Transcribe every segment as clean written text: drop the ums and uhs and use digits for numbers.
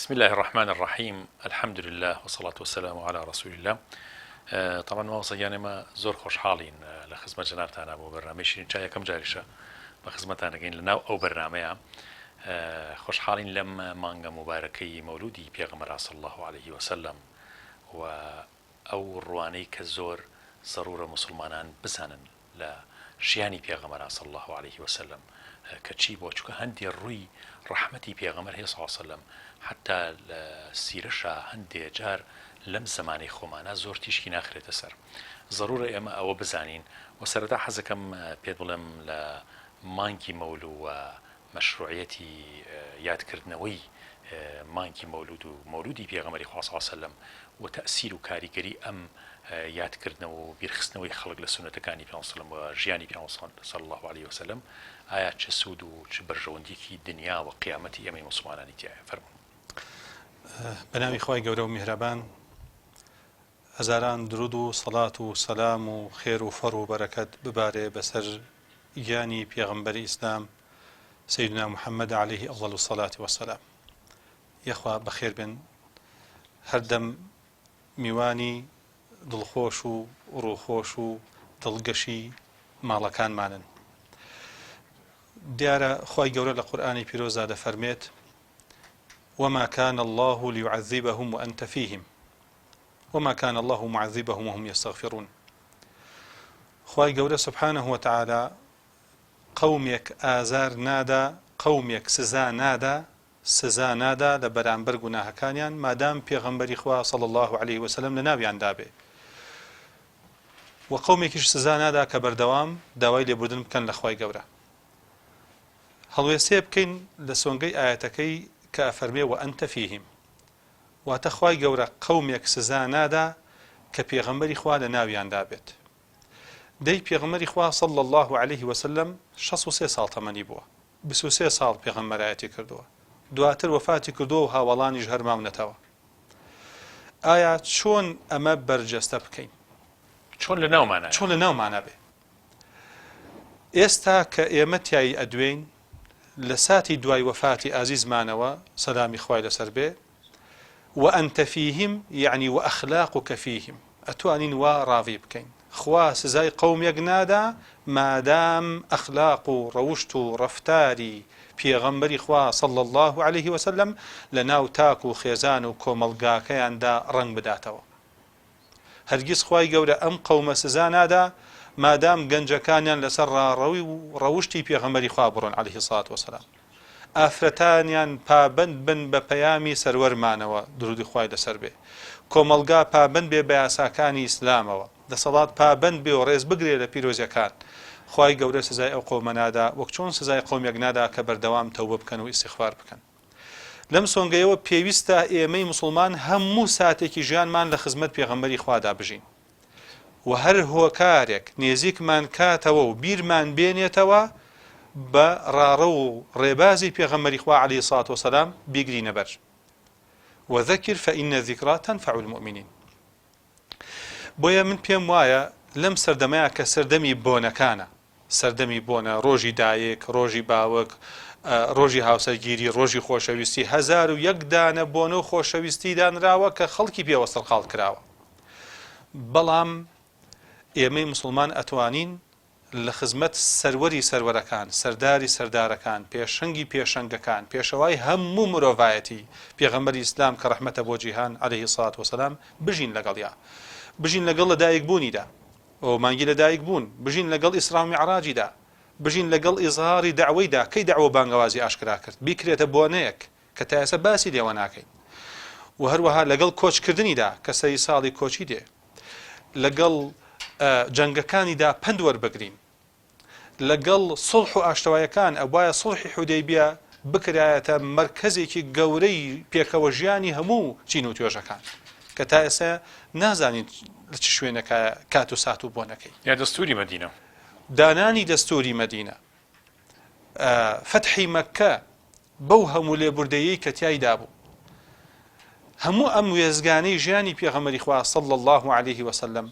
بسم اللە الرحمن الرحیم الحمد للە والصلاة والسلام علی رسول اللە تەبعەن مامۆستا گیان ئێمە زۆر خۆشحاڵین لە خزمەت جەنابتانا بۆ بەرنامەی شیرین چای یەکەم جاریشە بە خزمەتان دەگەین لە ناو ئەو بەرنامەیە خۆشحاڵین لەم مانگە موبارەکەی مەولودی پێغەمبەر صلی الله علیه وسلم و ئەو ڕوانەی کە زۆر زەرورە موسڵمانان بزانن لە ژیانی پێغەمبەرا صلی اللە علیه وسلم کە چی بووە چونکە هەندێ ڕووی ڕەحمەتی پێغەمبەر هەیە صلی اللە علیه وسلم حتی لە سیرەشا هەندێ جار لەم زەمانەی خۆمانا زۆر تیشکی ناخرێتە سەر زەرورە ئێمە ئەوە بزانین و سەرەتا حەزەکەم پێت بڵێم لە مانگی مەولو و مەشروعیەتی یادکردنەوەی مانگی مەولود و مەولودی پێغەمبەری خوا صلی اللە علیە وسلم و تەئسیر و کاریگەری ئەم یادکردنەوە و بیرخستنەوەی خەڵک لە سوننەتەکانی پێغەمبەر صلی اللە علیە وسلم و ژیانی پێغەمبەر صلی اللە علیە وسلم ئایا چ سوود و چ بەرژەوەندیەکی دنیا و قیامەتی ئێمەی موسڵمانانی تیایە فەرموون. بەناوی خوای گەورە و میهرەبان هەزاران درود و سەڵات و سەلام و خێر و فەڕ و بەرەکەت ببارێ بەسەر گیانی پێغەمبەری ئیسلام سیدنا محمد علیه افضل الصلاة والسلام یەخوا بەخێر بێن هەردەم میوانی دڵخۆش و ڕووخۆش و دڵگەشی ماڵەکانمانن دیارە خوای گەورە لە قورئانی پیرۆزدا دەفەرمێت وما كان الله ليعذبهم وأنت فيهم وما كان الله معذبهم وهم يستغفرون خوای گەورە سبحانه وتعالی قەومێک ئازار نادا قەومێک سزا نادا سزا نادا لە بەرامبەر گوناهەکانیان مادام پێغەمبەری خوا صلی اللە علیه وسلم لە ناویاندا بێ و قەومێکیش سزا نادا کە بەردەوام داوای لێبوردن بکەن لە خوای گەورە هەڵوێستەیە بکەین لە سۆنگەی ئایەتەکەی کە ئەفەرمێ وانت فیهم واتە خوای گەورە قەومێک سزا نادا کە پێغەمبەری خوا لە ناویاندا بێت دەی پێغەمبەری خوا صلی اللە علیه وسلم 63 ساڵ تەمەنی بووە 23 ساڵ پێغەمبەرایەتی کردووە دواتر وەفاتی کردووە و هاوەڵانیش هەر ماونەتەوە ئایا چۆن ئەمە بەرجەستە بکەین چۆن لە ناومانە چۆن لە ناومانە بێ ئێستا کە ئێمە تیایی ئەدوێین لە ساتی دوای وەفاتی ئازیزمانەوە سەلامی خوای لەسەر بێ وانت فیهم یەعنی وئەخلاقک فیهم ئەتوانین وا ڕاڤەی بکەین خوا سزای قەومێک نادا مادام ئەخلاق و ڕەوشت و ڕەفتاری پێغەمبەری خوا صلی اللە علیه وسلم لە ناو تاک و خێزان و کۆمەڵگاکەیاندا ڕەنگ بداتەوە. هەرگیز خوای گەورە ئەم قەومە سزا نادا مادام گەنجەکانیان لەسەر ڕاڕەوی و ڕەوشتی پێغەمبەری خوا بڕۆن علیه الصلوة والسلام ئافرەتانیان پابەند بن بە پەیامی سەروەرمانەوە درودی خوای لەسەر بێ کۆمەڵگا پابەند بێ بە یاساکانی ئیسلامەوە دەسەڵات پابەند بێ و ڕێز بگرێ لە پیرۆزیەکان خوای گەورە سزای ئەو قەومە نادا وەک چۆن سزای قەومێک نادا کە بەردەوام تەوبە بکەن و ئیستیغفار بکەن لەم سۆنگەیەوە پێویستە ئێمەی موسڵمان هەموو ساتێکی ژیانمان لە خزمەت پێغەمبەری خوادا بژین و هەر هۆکارێک نێزیکمان کاتەوە و بیرمان بێنێتەوە بە ڕاڕەو و ڕێبازی پێغەمبەری خوا عەلەیهی سڵات وسەلام بیگرینە بەر وذکر فإن الذکری تنفع المؤمنین بۆیە من پێم وایە لەم سەردەمەیا کە سەردەمی بۆنەکانە، سەردەمی بۆنە، ڕۆژی دایک، ڕۆژی باوک، ڕۆژی هاوسەرگیری، ڕۆژی خۆشەویستی، 1001 دانە بۆنە و خۆشەویستی دانراوە کە خەڵکی پێوە سەرقاڵ کراوە. بەڵام ئێمەی موسڵمان ئەتوانین لە خزمەت سەروەری سەروەرەکان، سەرداری سەردارەکان، پێشەنگی پێشەنگەکان، پێشەوای هەموو مرۆڤایەتی، پێغەمبەری ئیسلام کە ڕەحمەتە بۆ جیهان، علیە الصلوە والسلام، بژین لەگەڵیا. بژین لەگەڵ لەدایک بوونیدا و مانگی لەدایک بوون، بژین لەگەڵ ئیسرا و میعراجیدا، بژین لەگەڵ ئیزهاری دەعوەیدا، کەی دەعوە و بانگەوازی ئاشکرا کرد، بیکرێتە بۆنەیەک کە تا ئێستا باسی لێوە ناکەین و هەروەها لەگەڵ کۆچکردنیدا کە سەری ساڵی کۆچی دێ لەگەڵ جەنگەکانیدا پەند وەربگرین لەگەڵ سڵح و ئاشتەوایەکان ئەبوایە سڵحی حودەیبیە بکرایەتە مەرکەزێکی گەورەی پێکەوە ژیانی هەموو چین و توێژەکان کە تا ئێستا نازانین لە چ شوێنەکە کات و سات و بۆنەکەی یا دەستوری مەدینە دانانی دەستوری مەدینە فەتحی مەککە بەو هەموو لێبوردەییەی کە تیایدا بوو. هەموو ئەم وێستگانەی ژیانی پێغەمبەری خوا صلی اللە علیه وسلم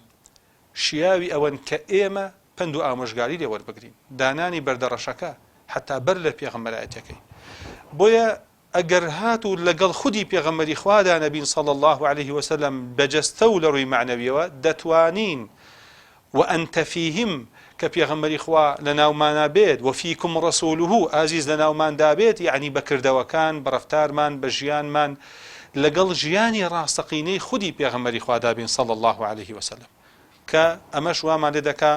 شیاوی ئەوەن کە ئێمە پەند و ئامۆژگاری لێ وەربگرین. دانانی بەردە ڕەشەکە حەتا بەر لە پێغەمبەرایەتیەکەی. بۆیە. ئەگەر هاتوو لەگەڵ خودی پێغەمبەری خوادا نەبین صلی اللە علیه وسلم بە جەستە و لە ڕووی مەعنەویەوە دەتوانین وانت فیهم کە پێغەمبەری خوا لەناومانا بێت وفیکم رسوله ئازیز لەناوماندا بێت یەعنی بە کردەوەکان بە ڕەفتارمان بە ژیانمان لەگەڵ ژیانی ڕاستەقینەی خودی پێغەمبەری خوادا بین صلی اللە علیه وسلم کە ئەمەش وامان لێ دەکا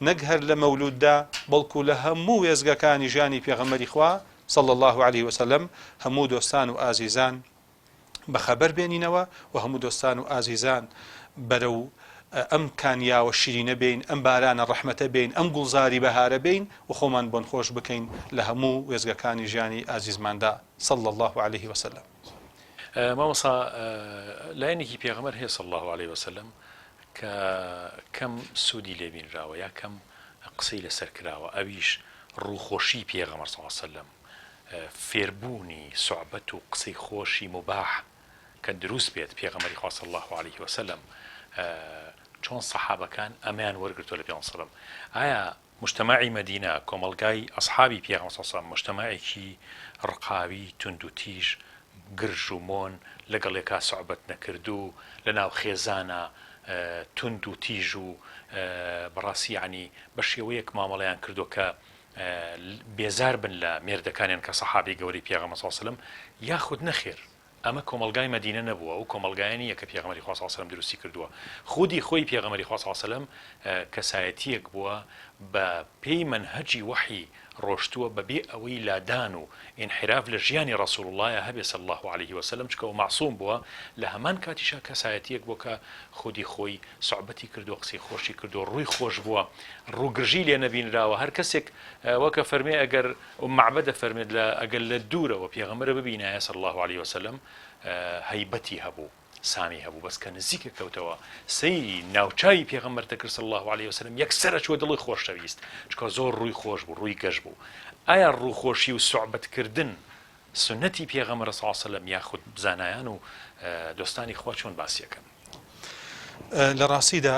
نەک هەر لە مەولوددا بەڵکو لە هەموو وێستگەکانی ژیانی پێغەمبەری خوا صلی اللە علیه وسلم هەموو دۆستان و ئازیزان بەخەبەر بێنینەوە و هەموو دۆستان و ئازیزان بەرەو ئەم کانیاوە شیرینە بێین، ئەم بارانە ڕەحمەتە بێین، ئەم گوڵزاری بەهارە بێین و خۆمان بۆنخۆش بکەین لە هەموو وێستگەکانی ژیانی ئازیزماندا صلی اللە علیه وسلم. مامۆستا لایەنێکی پێغەمبەر هەیە صلی اللە علیه وسلم کە کەم سوودی لێ بینراوە یا کەم قسەی لەسەر کراوە ئەویش ڕووخۆشی پێغەمبەر صلی اللە علیه وسلم فێربوونی سوعبەت و قسەی خۆشی موباح کە دروست بێت پێغەمبەری خوا صلی اللە علیه وسلم چۆن سەحابەکان ئەمەیان وەرگرتووە لە پێغەمبەر صلی ئایا مجتمعی مەدینە کۆمەڵگای ئەصحابی پێغەمبەر صلی اللە مجتمعێکی ڕقاوی توندوتیژ گرژ و مۆن لەگەڵ یەکا سوعبەت نەکردوو لەناو خێزانا توند و تیژ و بەڕاستی یەعنی بە شێوەیەک مامەڵەیان کردووە کە بێزار بن لە مێردەکانیان کە سەحابەی گەورەی پێغەمبەر صلی اللە علیە وسلم یاخود نەخێر ئەمە کۆمەڵگای مەدینە نەبووە ئەو کۆمەڵگایە نییە کە پێغەمبەری خوا صلی اللە علیە وسلم دروستی کردووە خودی خۆی پێغەمبەری خوا صلی اللە علیە وسلم کەسایەتییەک بووە بە پێی مەنهەجی وەحی ڕۆشتووە بە بێ ئەوەی لادان و ئینحراف لە ژیانی ڕسول اللە هەبێ صلی اللە علیه وسلم چونکە ئەو مەعسوم بووە لە هەمان کاتیشا کەسایەتییەک بووە کە خودی خۆی سوعبەتی کردووە قسەی خۆشی کردووە ڕووی خۆش بووە ڕووگرژی لێ نەبینراوە هەر کەسێک وەکە فەرمێ ئەگەر ئوم مەعبەد دەفەرمێت لە ئەگەر لە دوورەوە پێغەمبەرە ببینایە صلی اللە علیە وسلم هەیبەتی هەبوو سامی هەبوو بەس کە نزیکە کەوتەوە سەیری ناوچوی پێغەمبەر دەکرد صلی اللە علیە وسلم یەکسەر ئەچووە دڵی خۆشەویست چونکە زۆر ڕووی خۆش بوو ڕووی گەش بوو ئایا ڕووخۆشی و سوعبەتکردن سوننەتی پێغەمبەرە صلی اللە علیە وسلم یاخود زانایان و دۆستانی خوا چۆن باسی ئەکەن؟ لە ڕاستیدا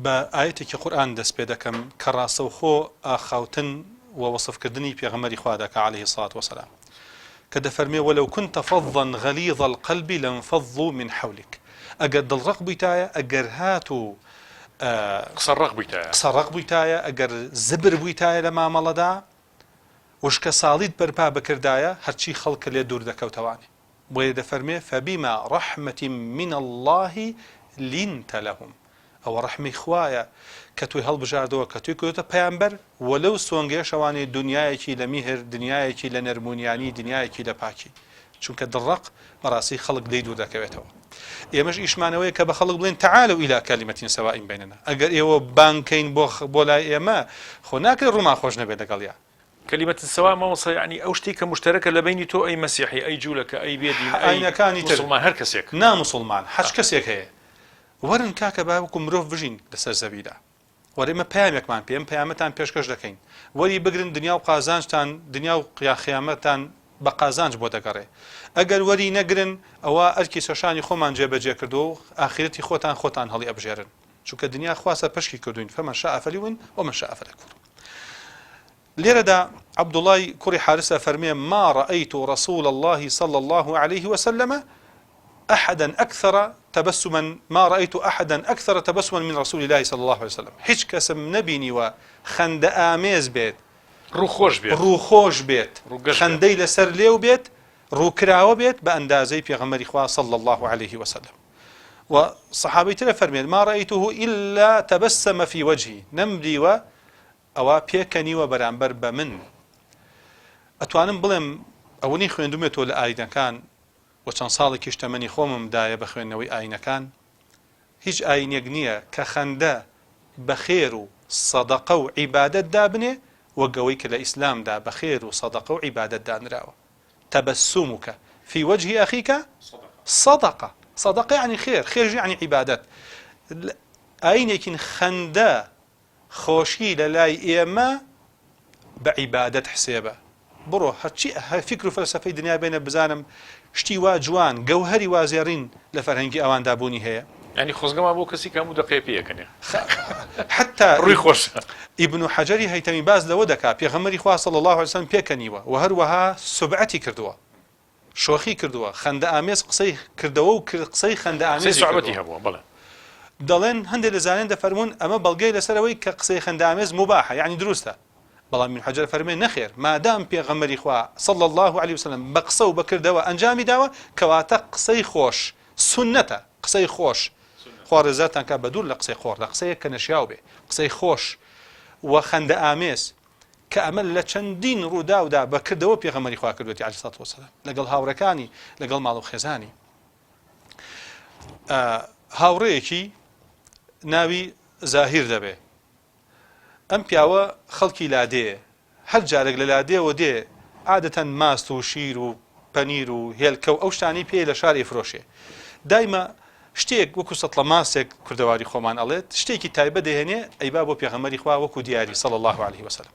بە ئایەتێکی قورئان دەست پێ دەکەم کە ڕاستەوخۆ ئاخاوتن و وەسفکردنی پێغەمبەری خوا دەکا علیه الصلاة والسلام کە دەفەرمێ ولو كنت فظا غليظ القلب لانفضوا من حولك ئەگەر دڵڕەق بوویتایە ئەگەر هاتوو قسە ڕەق بوویتایە قسە ڕەق بوویتایە ئەگەر زبر بوویتایە لە مامەڵەدا وشکەساڵیت بەرپا بکردایە هەرچی خەڵکە لێت دوور دەکەوتەوانێ بۆیە دەفەرمێ، فبما رحمة من اللە لنت لهم، ئەوە ڕەحمی خوایە کە تۆی هەڵبژاردەوە کە تۆی کردۆتە پەیامبەر، وە لەو سۆنگەیەشەوانێ دونیایەکی لە میهر، دنیایەکی لە نەرمونیانی، دنیایەکی لە پاکی. چونکە دڵڕەق بەڕاستی خەڵک لێی دوور دەکەوێتەوە. ئێمەش ئیشمان ئەوەیە کە بە خەڵک بڵێین تعالوا الی کلمة سواء بیننا، ئەگەر ئێوە بانگ کەین بۆ بۆ لای ئێمە، خۆ ناکرێ ڕوومان خۆش نەبێت لەگەڵیا. کلمە سواء مامۆستا یەعنی ئەو شتەی کە موشتەرەکە لە بەینی تۆ ئەی مەسیحی ئەی جولەکە ئەی بێ دین ئەی ئاینەکانی تر موسڵمان هەر کەسێک. نا موسڵمان هەرچ کەسێک هەیە وەرن کاکە با وەکو مرۆڤ بژین لەسەر زەویدا وەرە ئێمە پەیامێکمان پێ ئەم پەیامەتان پێشکەش دەکەین وەری بگرن دنیا و قازانجتان دنیا و قیامەتان بە قازانج بۆ دەگەڕێ ئەگەر وەری نەگرن ئەوا ئەرکی سەرشانی خۆمان جێبەجێ کردووە و ئاخیرەتی خۆتان خۆتان هەڵی ئەبژێرن چونکە دنیا خوا سەرپەشکی کردوین فمن شاء فلیومن ومن شاء فلیکفر لێرەدا عەبدوڵای کوڕی حارس ئەفەرمێ ما رأیت رسول اللە صلی اللە علیه وسلم احدا اکثر تبسما ما رأیت احدا اکثر تبسما من رسول اللە صلی اللە علیه وسلم هیچ کەسم نەبینیوە خەندە ئامێز بێت ڕووخۆش بێت ڕووخۆش بێت ڕووگەش بێت. خەندەی لەسەر لێو بێت ڕووکراوە بێت بە ئەندازەی پێغەمبەری خوا صلی اللە علیه وسلم و صحابەی تر ئەفەرمێت ما رأیته الا تبسم فی وجهی نەمدیوە ئەوا پێکەنیوە بەرامبەر بە من. ئەتوانم بڵێم ئەوەنەی خوێندومێتەوە لە ئاینەکان و چەند ساڵێکیش تەمەنی خۆمم دایە بە خوێندنەوەی ئاینەکان، هیچ ئاینێک نییە کە خەندە بە خێر و سەدەقە و عیبادەت دابنێ وەک ئەوەی کە لە ئیسلامدا بە خێر و سەدەقە و عیبادەت دانراوە. تبسمک فی وجه اخیک صدقە، صدقە یەعنی خێر، خێریش یەعنی عیبادەت. ئاینێکین خەندە خۆشی لە لای ئێمە بە عیبادەت حسێبە. بڕۆ هەرچی فیکر و فەلسەفەی دنیا بێنە بزانم شتی وا جوان، گەوهەری وا زێڕین لە فەرهەنگی ئەواندا بوونی هەیە؟ یانی خۆزگەمان بۆ کەسی کە هەموو دەقەیە پێی ئەکەنێ. حەتتا ڕووی خۆشە. ئیبن حەجەری هەیتەمی باس لەوە دەکا پێغەمبەری خوا صلی اللە علیە وسلم پێکەنیوە و هەروەها سوبعەتی کردووە. شۆخی کردووە، خەندەئامێز قسەی کردەوە و قسەی خەندەئامێزی کردووە. هەبووە، بەڵێ. دەڵێن هەندێک لە زانایان دەفەرموون ئەمە بەڵگەیە لەسەر ئەوەی کە قسەی خەندەئامێز موباحە یەعنی دروستە، بەڵام ئیبن حەجەر فەرمووێ نەخێر مادام پێغەمبەری خوا صلی اللە علیە وسلم بە قسە و بە کردەوە ئەنجامی داوە کەواتە قسەی خۆش سوننەتە، قسەی خۆش خوا ڕێزدارتان کا بە دوور لە قسەی قۆڕ لە قسەیەک کە نەشیاو بێ قسەی خۆش و خەندەئامێز کە ئەمە لە چەندین ڕووداودا بە کردەوە پێغەمبەری خوا کردوێتی علیه الصلاة والسلام لەگەڵ هاوڕێکانی لەگەڵ ماڵ و خێزانی هاوڕێیەکی ناوی زاهیر دەبێ ئەم پیاوە خەڵکی لادێیە هەر جارێک لە لادێوە دێ عادەتەن ماست و شیر و پەنیر و هێلکە و ئەو شتانەی پێیە لە شار ئەیفرۆشێ. دایمە شتێک وەکو سەتڵە ماستێک کوردەواری خۆمان ئەڵێت شتێکی تایبەت دەهێنێ ئەیبا بۆ پێغەمبەری خوا وەکو دیاری صلی اللە علیه وسلم.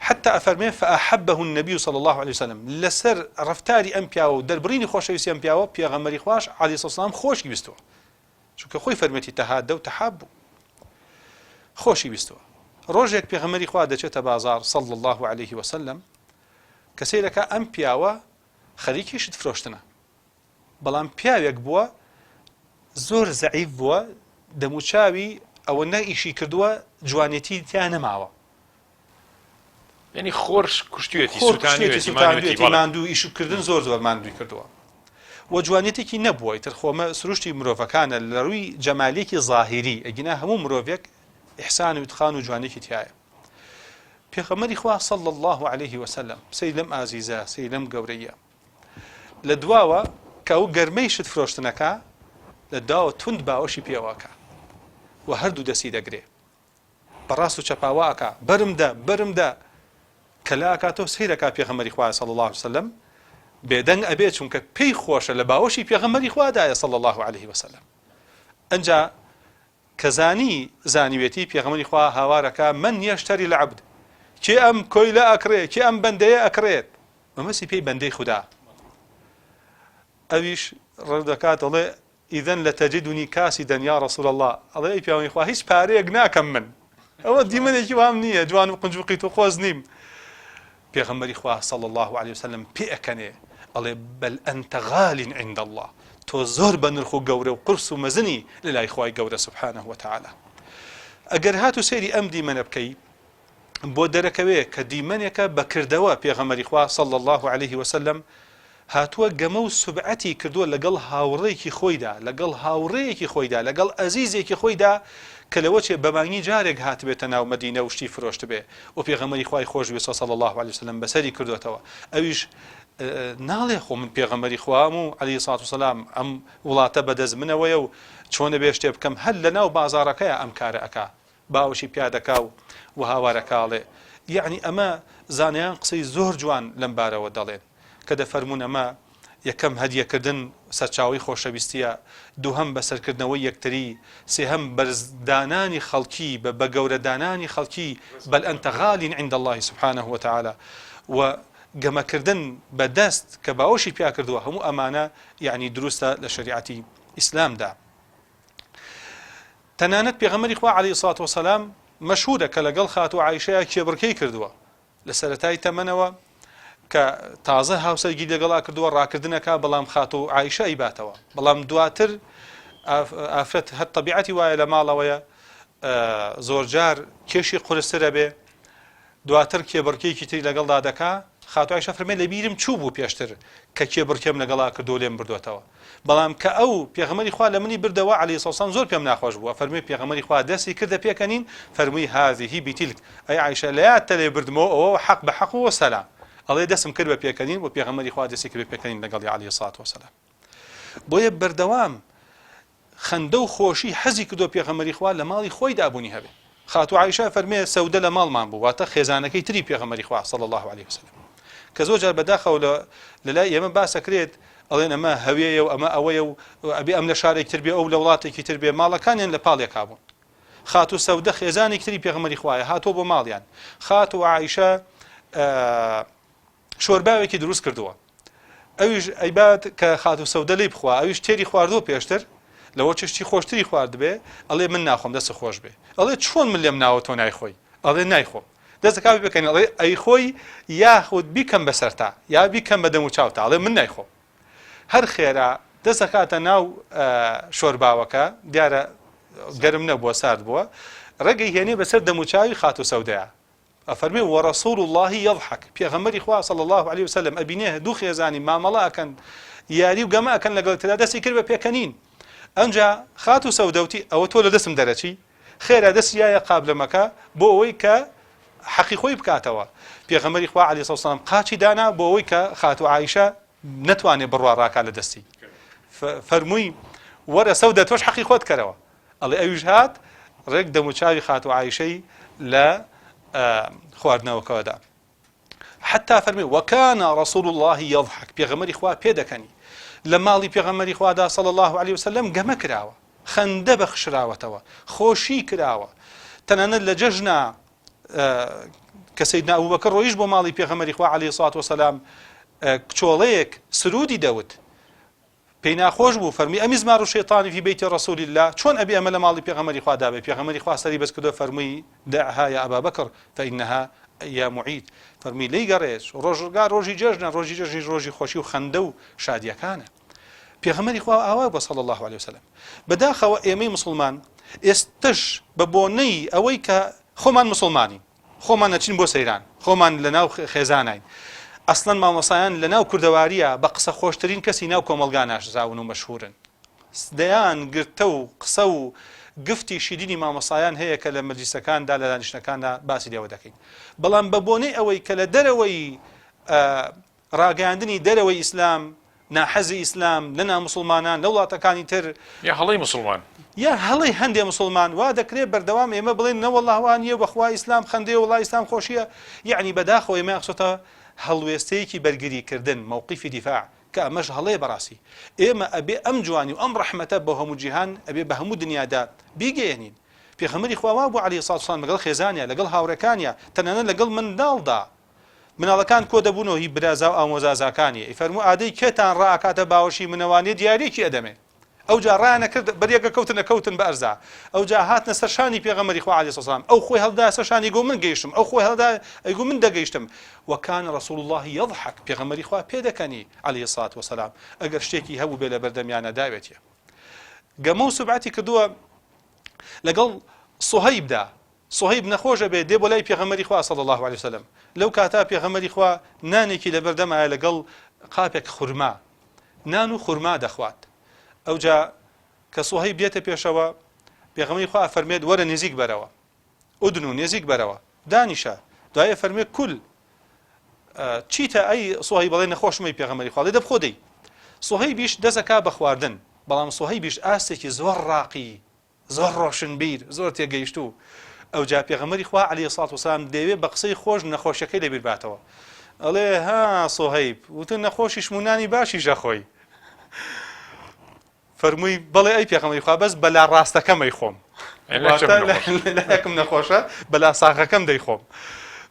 حتی ئەفەرمێ فأحبه النبی صلی اللە علیه وسلم لەسەر ڕەفتاری ئەم پیاوە و دەربڕینی خۆشەویستی ئەم پیاوە پێغەمبەری خواش علیه الصلوة والسلام خۆشی ویستووە. چونکە خۆی فەرموویەتی تەهادە و تەحابو خۆشی ویستووە. ڕۆژێک پێغەمبەری خوا دەچێتە بازاڕ صلی اللە علیه وسلم کە سەیرەکا ئەم پیاوە خەریکی شت فرۆشتنە بەڵام پیاوێک بووە زۆر زەعیف بووە دەموچاوی ئەوە نە ئیشی کردووە جوانێتی تیا نەماوە. یعنی خۆر کوشتویەتی سوتانویەتی ماندوو ئیشکردن زۆر زۆر ماندووی کردووە و جوانێتێکی نەبووە ئیتر خۆمە سروشتی مرۆڤەکانە لە ڕووی جەمالێکی ظاهری ئەگینا هەموو مرۆڤێک ئیحسان و ئیتقان و جوانێکی تایە پێغەمبەری خوا صلی الله علیه وسلم سەیر لەم ئازیزە سەیر لەم گەورەیە لە دواوە کە ئەو گەرمەی شت فرۆشتنەکە لە داوە توند باوەشی پێوەکە و هەردوو دەستی دەگرێ بە ڕاست و چەپا وا ئەکا بەرم دە بەرم دە کە لا ئەکاتەوە سەیر ئەکا پێغەمبەری خوا صلی اللە علیه وسلم بێدەنگ ئەبێ چونکە پێی خۆشە لە باوەشی پێغەمبەری خوادایە صلی اللە علیه وسلم ئەنجا کە زانی زانیوێتی پێغەمبەری خوا هاوارەکە من یشتری العبد کێ ئەم کۆیلە ئەکڕێ کێ ئەم بەندەیە ئەکڕێت مەبەستی پێی بەندەی خودا ئەویش ڕەدەکات دەڵێ اذن لتجدنی کاسدا یا رسول اللە، ئەڵێ ئەی پیاوانی خوا هیچ پارەیەک ناکەم من ئەوە دیمەنێکی وام نییە جوان و قنج و قیت و قۆز نیم پێغەمبەری خوا صلی الله علیه وسلم پێ ئەکەنێ ئەڵێ بل انت غال عند الله تۆ زۆر بە نرخ و گەورە و قورس و مەزنی لە لای خوای گەورە سبحانه وتعالی ئەگەر هات و سەیری ئەم دیمەنە بکەی بۆ دەرەکەوێ کە دیمەنێکە بە کردەوە پێغەمبەری خوا صلی اللە علیه وسلم هاتووە گەمە و سوبعەتی کردووە لەگەڵ هاوڕێکی خۆیدا لەگەڵ هاوڕێیەکی خۆیدا لەگەڵ ئەزیزێکی خۆیدا کە لەوە چێ بە مانگی جارێک هاتبێتە ناو مەدینە و شتی فرۆشتبێ و پێغەمبەری خوای خۆش ویستوە صلی اللە علیه وسلم بەسەری کردووەتەوە ئەویش ناڵێ خۆ من پێغەمبەری خوام و علیه الصلاة والسلام ئەم وڵاتە بەدەست منەوەیە و چۆنە بێ شتێ بکەم هەر لەناو بازاڕەکەیا ئەم کارە ئەکا باوەشی پیا دەکا و و هاوار ئەکا ئەڵێ یەعنی ئەمە زانایان قسەی زۆر جوان لەم بارەوە دەڵێن کە دەفەرموون ئەمە یەکەم هەدیە کردن سەرچاوەی خۆشەویستیە دووهەم بەسەرکردنەوەی یەکتری سێهەم بەرز دانانی خەڵکی بە بە گەورە دانانی خەڵکی بل انت غال عند اللە سبحانه وتعالی و گەمەکردن بە دەست کە باوەشی پیا کردووە هەموو ئەمانە یەعنی دروستە لە شەریعەتی ئیسلامدا. تەنانەت پێغەمبەری خوا علیە سڵات وسلام مەشهورە کە لەگەڵ خاتوو عایشەیا کێبڕکێی کردووە لە سەرەتای تەمەنەوە کە تازە هاوسەرگیری لەگەڵا کردووە ڕاکردنەکە بەڵام خاتوو عایشە ئەیباتەوە بەڵام دواتر ئافرەت هەر تەبیعەتی وایە لە ماڵەوەیە زۆرجار کێشی قورسترە بێ دواتر کێبڕکێیەکی تری لەگەڵدا دەکا، خاتوو عائیشە فەرمووی لەبیرم چوو بوو پێشتر کە کێبڕکێم لەگەڵا کردووە لێم بردۆتەوە، بەڵام کە ئەو، پێغەمبەری خوا، لە منی بردەوە، علیە الصلوة والسلام، زۆر پێم ناخۆش بوو، ئەفەرموێ پێغەمبەری خوا دەستی کردە پێکەنین، فەرمووی هذه بتلک، ئەی عائیشە لەیادتە لێ بردمەوە ئەوە حەق بە حەق و وەسەلام، ئەڵێ دەستم کرد بە پێکەنین و پێغەمبەری خوا دەستی کرد بە پێکەنین لەگەڵی علیە الصلوة والسلام. بۆیە بەردەوام خەندە و خۆشی حەزی کردووە پێغەمبەری خوا لە ماڵی خۆیدا بوونی هەبێ. خاتوو عائیشە ئەفەرموێ سەودە لە ماڵمان بوو واتە خێزانەکەی تری پێغەمبەری خوا صلی اللە علیه وسلم کە زۆر جار بەداخەوە لە لە لای ئێمە باس ئەکرێت ئەڵێن ئەمە هەوێیە و ئەمە ئەوەیە و ئەبێ ئەم لە شارێک تر بێ ئەو لە وڵاتێکی تر بێ ماڵەکانیان لە پاڵێکا بوون. خاتوو سەودە خێزانێکی تری پێغەمبەری خوایە هاتووە بۆ ماڵیان. خاتوو عائیشە شۆرباوێکی دروست کردووە ئەویش ئەیبات کە خاتوو سەودە لێی بخوا ئەویش تێری خواردووە پێشتر لەوە چشتی خۆشتری خواردبێ ئەڵێ من ناخۆم دەست خۆش بێ ئەڵێ چۆن من لێم ناوە تۆ نایخۆی ئەڵێ نایخۆم. دەست دەکا پێکەنین ئەڵێ ئەیخۆی یاخود بیکەم بەسەرتا یا بیکەم بە دەم و چاوتا ئەڵێ من نایخۆم هەر خێرا دەست دەکاتە ناو شۆرباوەکە دیارە گەرم نەبووە سارد بووە ڕێگەی هێنێ بەسەر دەموچاوی خاتوو سەودەیە ئەفەرمێ ورسول اللە یضحک پێغەمبەری خوا صلی اللە علیە وسلم ئەبینێ دوو خێزانی مامەڵە ئەکەن یاری و گەمە ئەکەن لەگەڵ ترا دەستی کرد بە پێکەنین ئەنجا خاتوو سەودە وتی ئەوە تۆ لە دەستم دەرەچی خێرا دەستی یایە قابلەمەکە بۆ ئەوەی کە حەقی خۆی بکاتەوە پێغەمبەری خوا علیە سلام قاچی دانا بۆ ئەوەی کە خاتوو عائیشە نەتوانێ بڕوا ڕاکا لە دەستی فەرمووی وەرە سەودە تۆش حەقی خۆت کەرەوە ئەڵێ ئەویش هات ڕێک دەموچاوی خاتوو عائیشەی لە خواردنەوەکەوەدا حتا فەرمی وكان رسول الله يضحك پێغەمبەری خوا پێدەکەنی لە ماڵی پێغەمبەری خوادا صلی الله عليه وسلم گەمە کراوە خەندە بەخشراوەتەوە خۆشی کراوە تەنانەت لە جەژنا کە سەیدنا ئەبوبەکر ڕۆیشت بۆ ماڵی پێغەمبەری خوا عەلەیهی سڵات وسەلام کچۆڵەیەک سرودی دەوت پێی ناخۆش بوو فەرمی أمزمار الشيطان في بيت رسول الله چۆن ئەبێ ئەمە لە ماڵی پێغەمبەری خوا دابێ پێغەمبەری خوا سەری بەس کردو فەرمووی دعها يا أبا بكر فإنها أيام عيد فەرمووی لێی گەڕێ ڕۆژگار ڕۆژی جەژنە ڕۆژی جەژنیش ڕۆژی خۆشی و خەندە و شادیەکانە پێغەمبەری خوا ئاوا بووە صلی الله علیه وسلم بەداخەوە ئێمەی مسلمان ئێستش بە بۆنەی ئەوەی کە خۆمان مسلمانین خۆمان ئەچین بۆ سەیران خۆمان لە ناو خێزانین ئەسڵەن مامۆسایان لە ناو کوردەواریە بە قسە خۆشترین کەسی ناو کۆمەڵگا ناسراون و مەشهورن دەیان گرتە و قسە و گفتی شیرینی مامۆسایان هەیە کە لە مەجلیسەکاندا لە دانیشتنەکاندا باسی لێوە دەکەین بەڵام بە بۆنەی ئەوەی کە لە دەرەوەی ڕاگەیاندنی دەرەوەی ئیسلام، ناحەزی ئیسلام، لە ناموسڵمانان، لە وڵاتەکانی تر. یا هەڵەی موسڵمان. یا هەڵەی هەندێ موسڵمان، وا دەکرێ بەردەوام ئێمە بڵێین نەوەڵا وا نییە بەخوا ئیسلام خەندەیە وەڵا ئیسلام خۆشییە، یەعنی بەداخەوە ئێمەیان خستۆتە هەڵوێستەیەکی بەرگری کردن، موقفی دفاع، کە ئەمەش هەڵەیە بەڕاستی. ئێمە ئەبێ ئەم جوانی و ئەم ڕەحمەتە بۆ هەموو جیهان ئەبێ بە هەموو دنیادا بیگەیەنین. پێغەمبەری خوا وا بوو علیە سڵات وسلام لەگەڵ خێزانیا، لەگەڵ هاوڕێکانیا، تەنانەت لەگەڵ منداڵدا. مناڵەکان کۆ دەبوونەوە هی برازا و ئامۆزازاکانی، ئەیفەرموو ئادەی کێتان ڕائەکاتە باوەشی منەوانێ دیاریەکی ئەدەمێ. ئەوجا ڕایانەکرد بەریەکەکەوتن ئەکەوتن بە ئەرزا. ئەوجا هاتنە سەر شانی پێغەمبەری خوا علیە سڵام ئەو خۆی هەڵدایە سەر شانی گۆ من گەیشتم ئەو خۆی هەڵدا ئەیگو من دەگەیشتم وکان رسول اللە یضحک پێغەمبەری خوا پێدەکەنی علیە الصلوة والسلام ئەگەر شتێکی هەبووبێ لەبەردەمیانە داوێتیە. گەمە و سوبعەتی کردووە لەگەڵ صهیبدا صهیب نەخۆش ئەبێ دێ بۆ لای پێغەمبەری خوا صلی اللە علیە وسلم لەو کاتە پێغەمبەری خوا نانێکی لەبەر دەمایە لەگەڵ قاپێک خورما نان و خورما دەخوات ئەوجا کە صهیب دێتە پێشەوە پێغەمبەری خوا ئەفەرمێت وەرە نزیک بەرەوە ادنو نزیک بەرەوە دانیشە دوای ئەفەرمێ کل چیتە ئەی صهیب بەڵێ نەخۆشمەی پێغەمبەری خوا دە بخۆ دەی صهیبیش دەزەکا بە خواردن بەڵام صهیبیش ئاستێکی زۆر ڕاقی زۆر ڕۆشنبیر زۆر تێگەیشتوو ئەوجا پێغەمبەری خوا علیە سڵات وسلام دەیەوێ بە قسەی خۆش نەخۆشیەکەی لەبیر باتەوە ئەڵێ ها سۆهەیب وتن نەخۆشیشم و نانی باشیش ئەخۆی فەرمووی بەڵێ ئەی پێغەمبەری خوا بەس بەلا ڕاستەکەم ئەیخۆم لایەکم نەخۆشە بەلا ساغەکەم دەیخۆم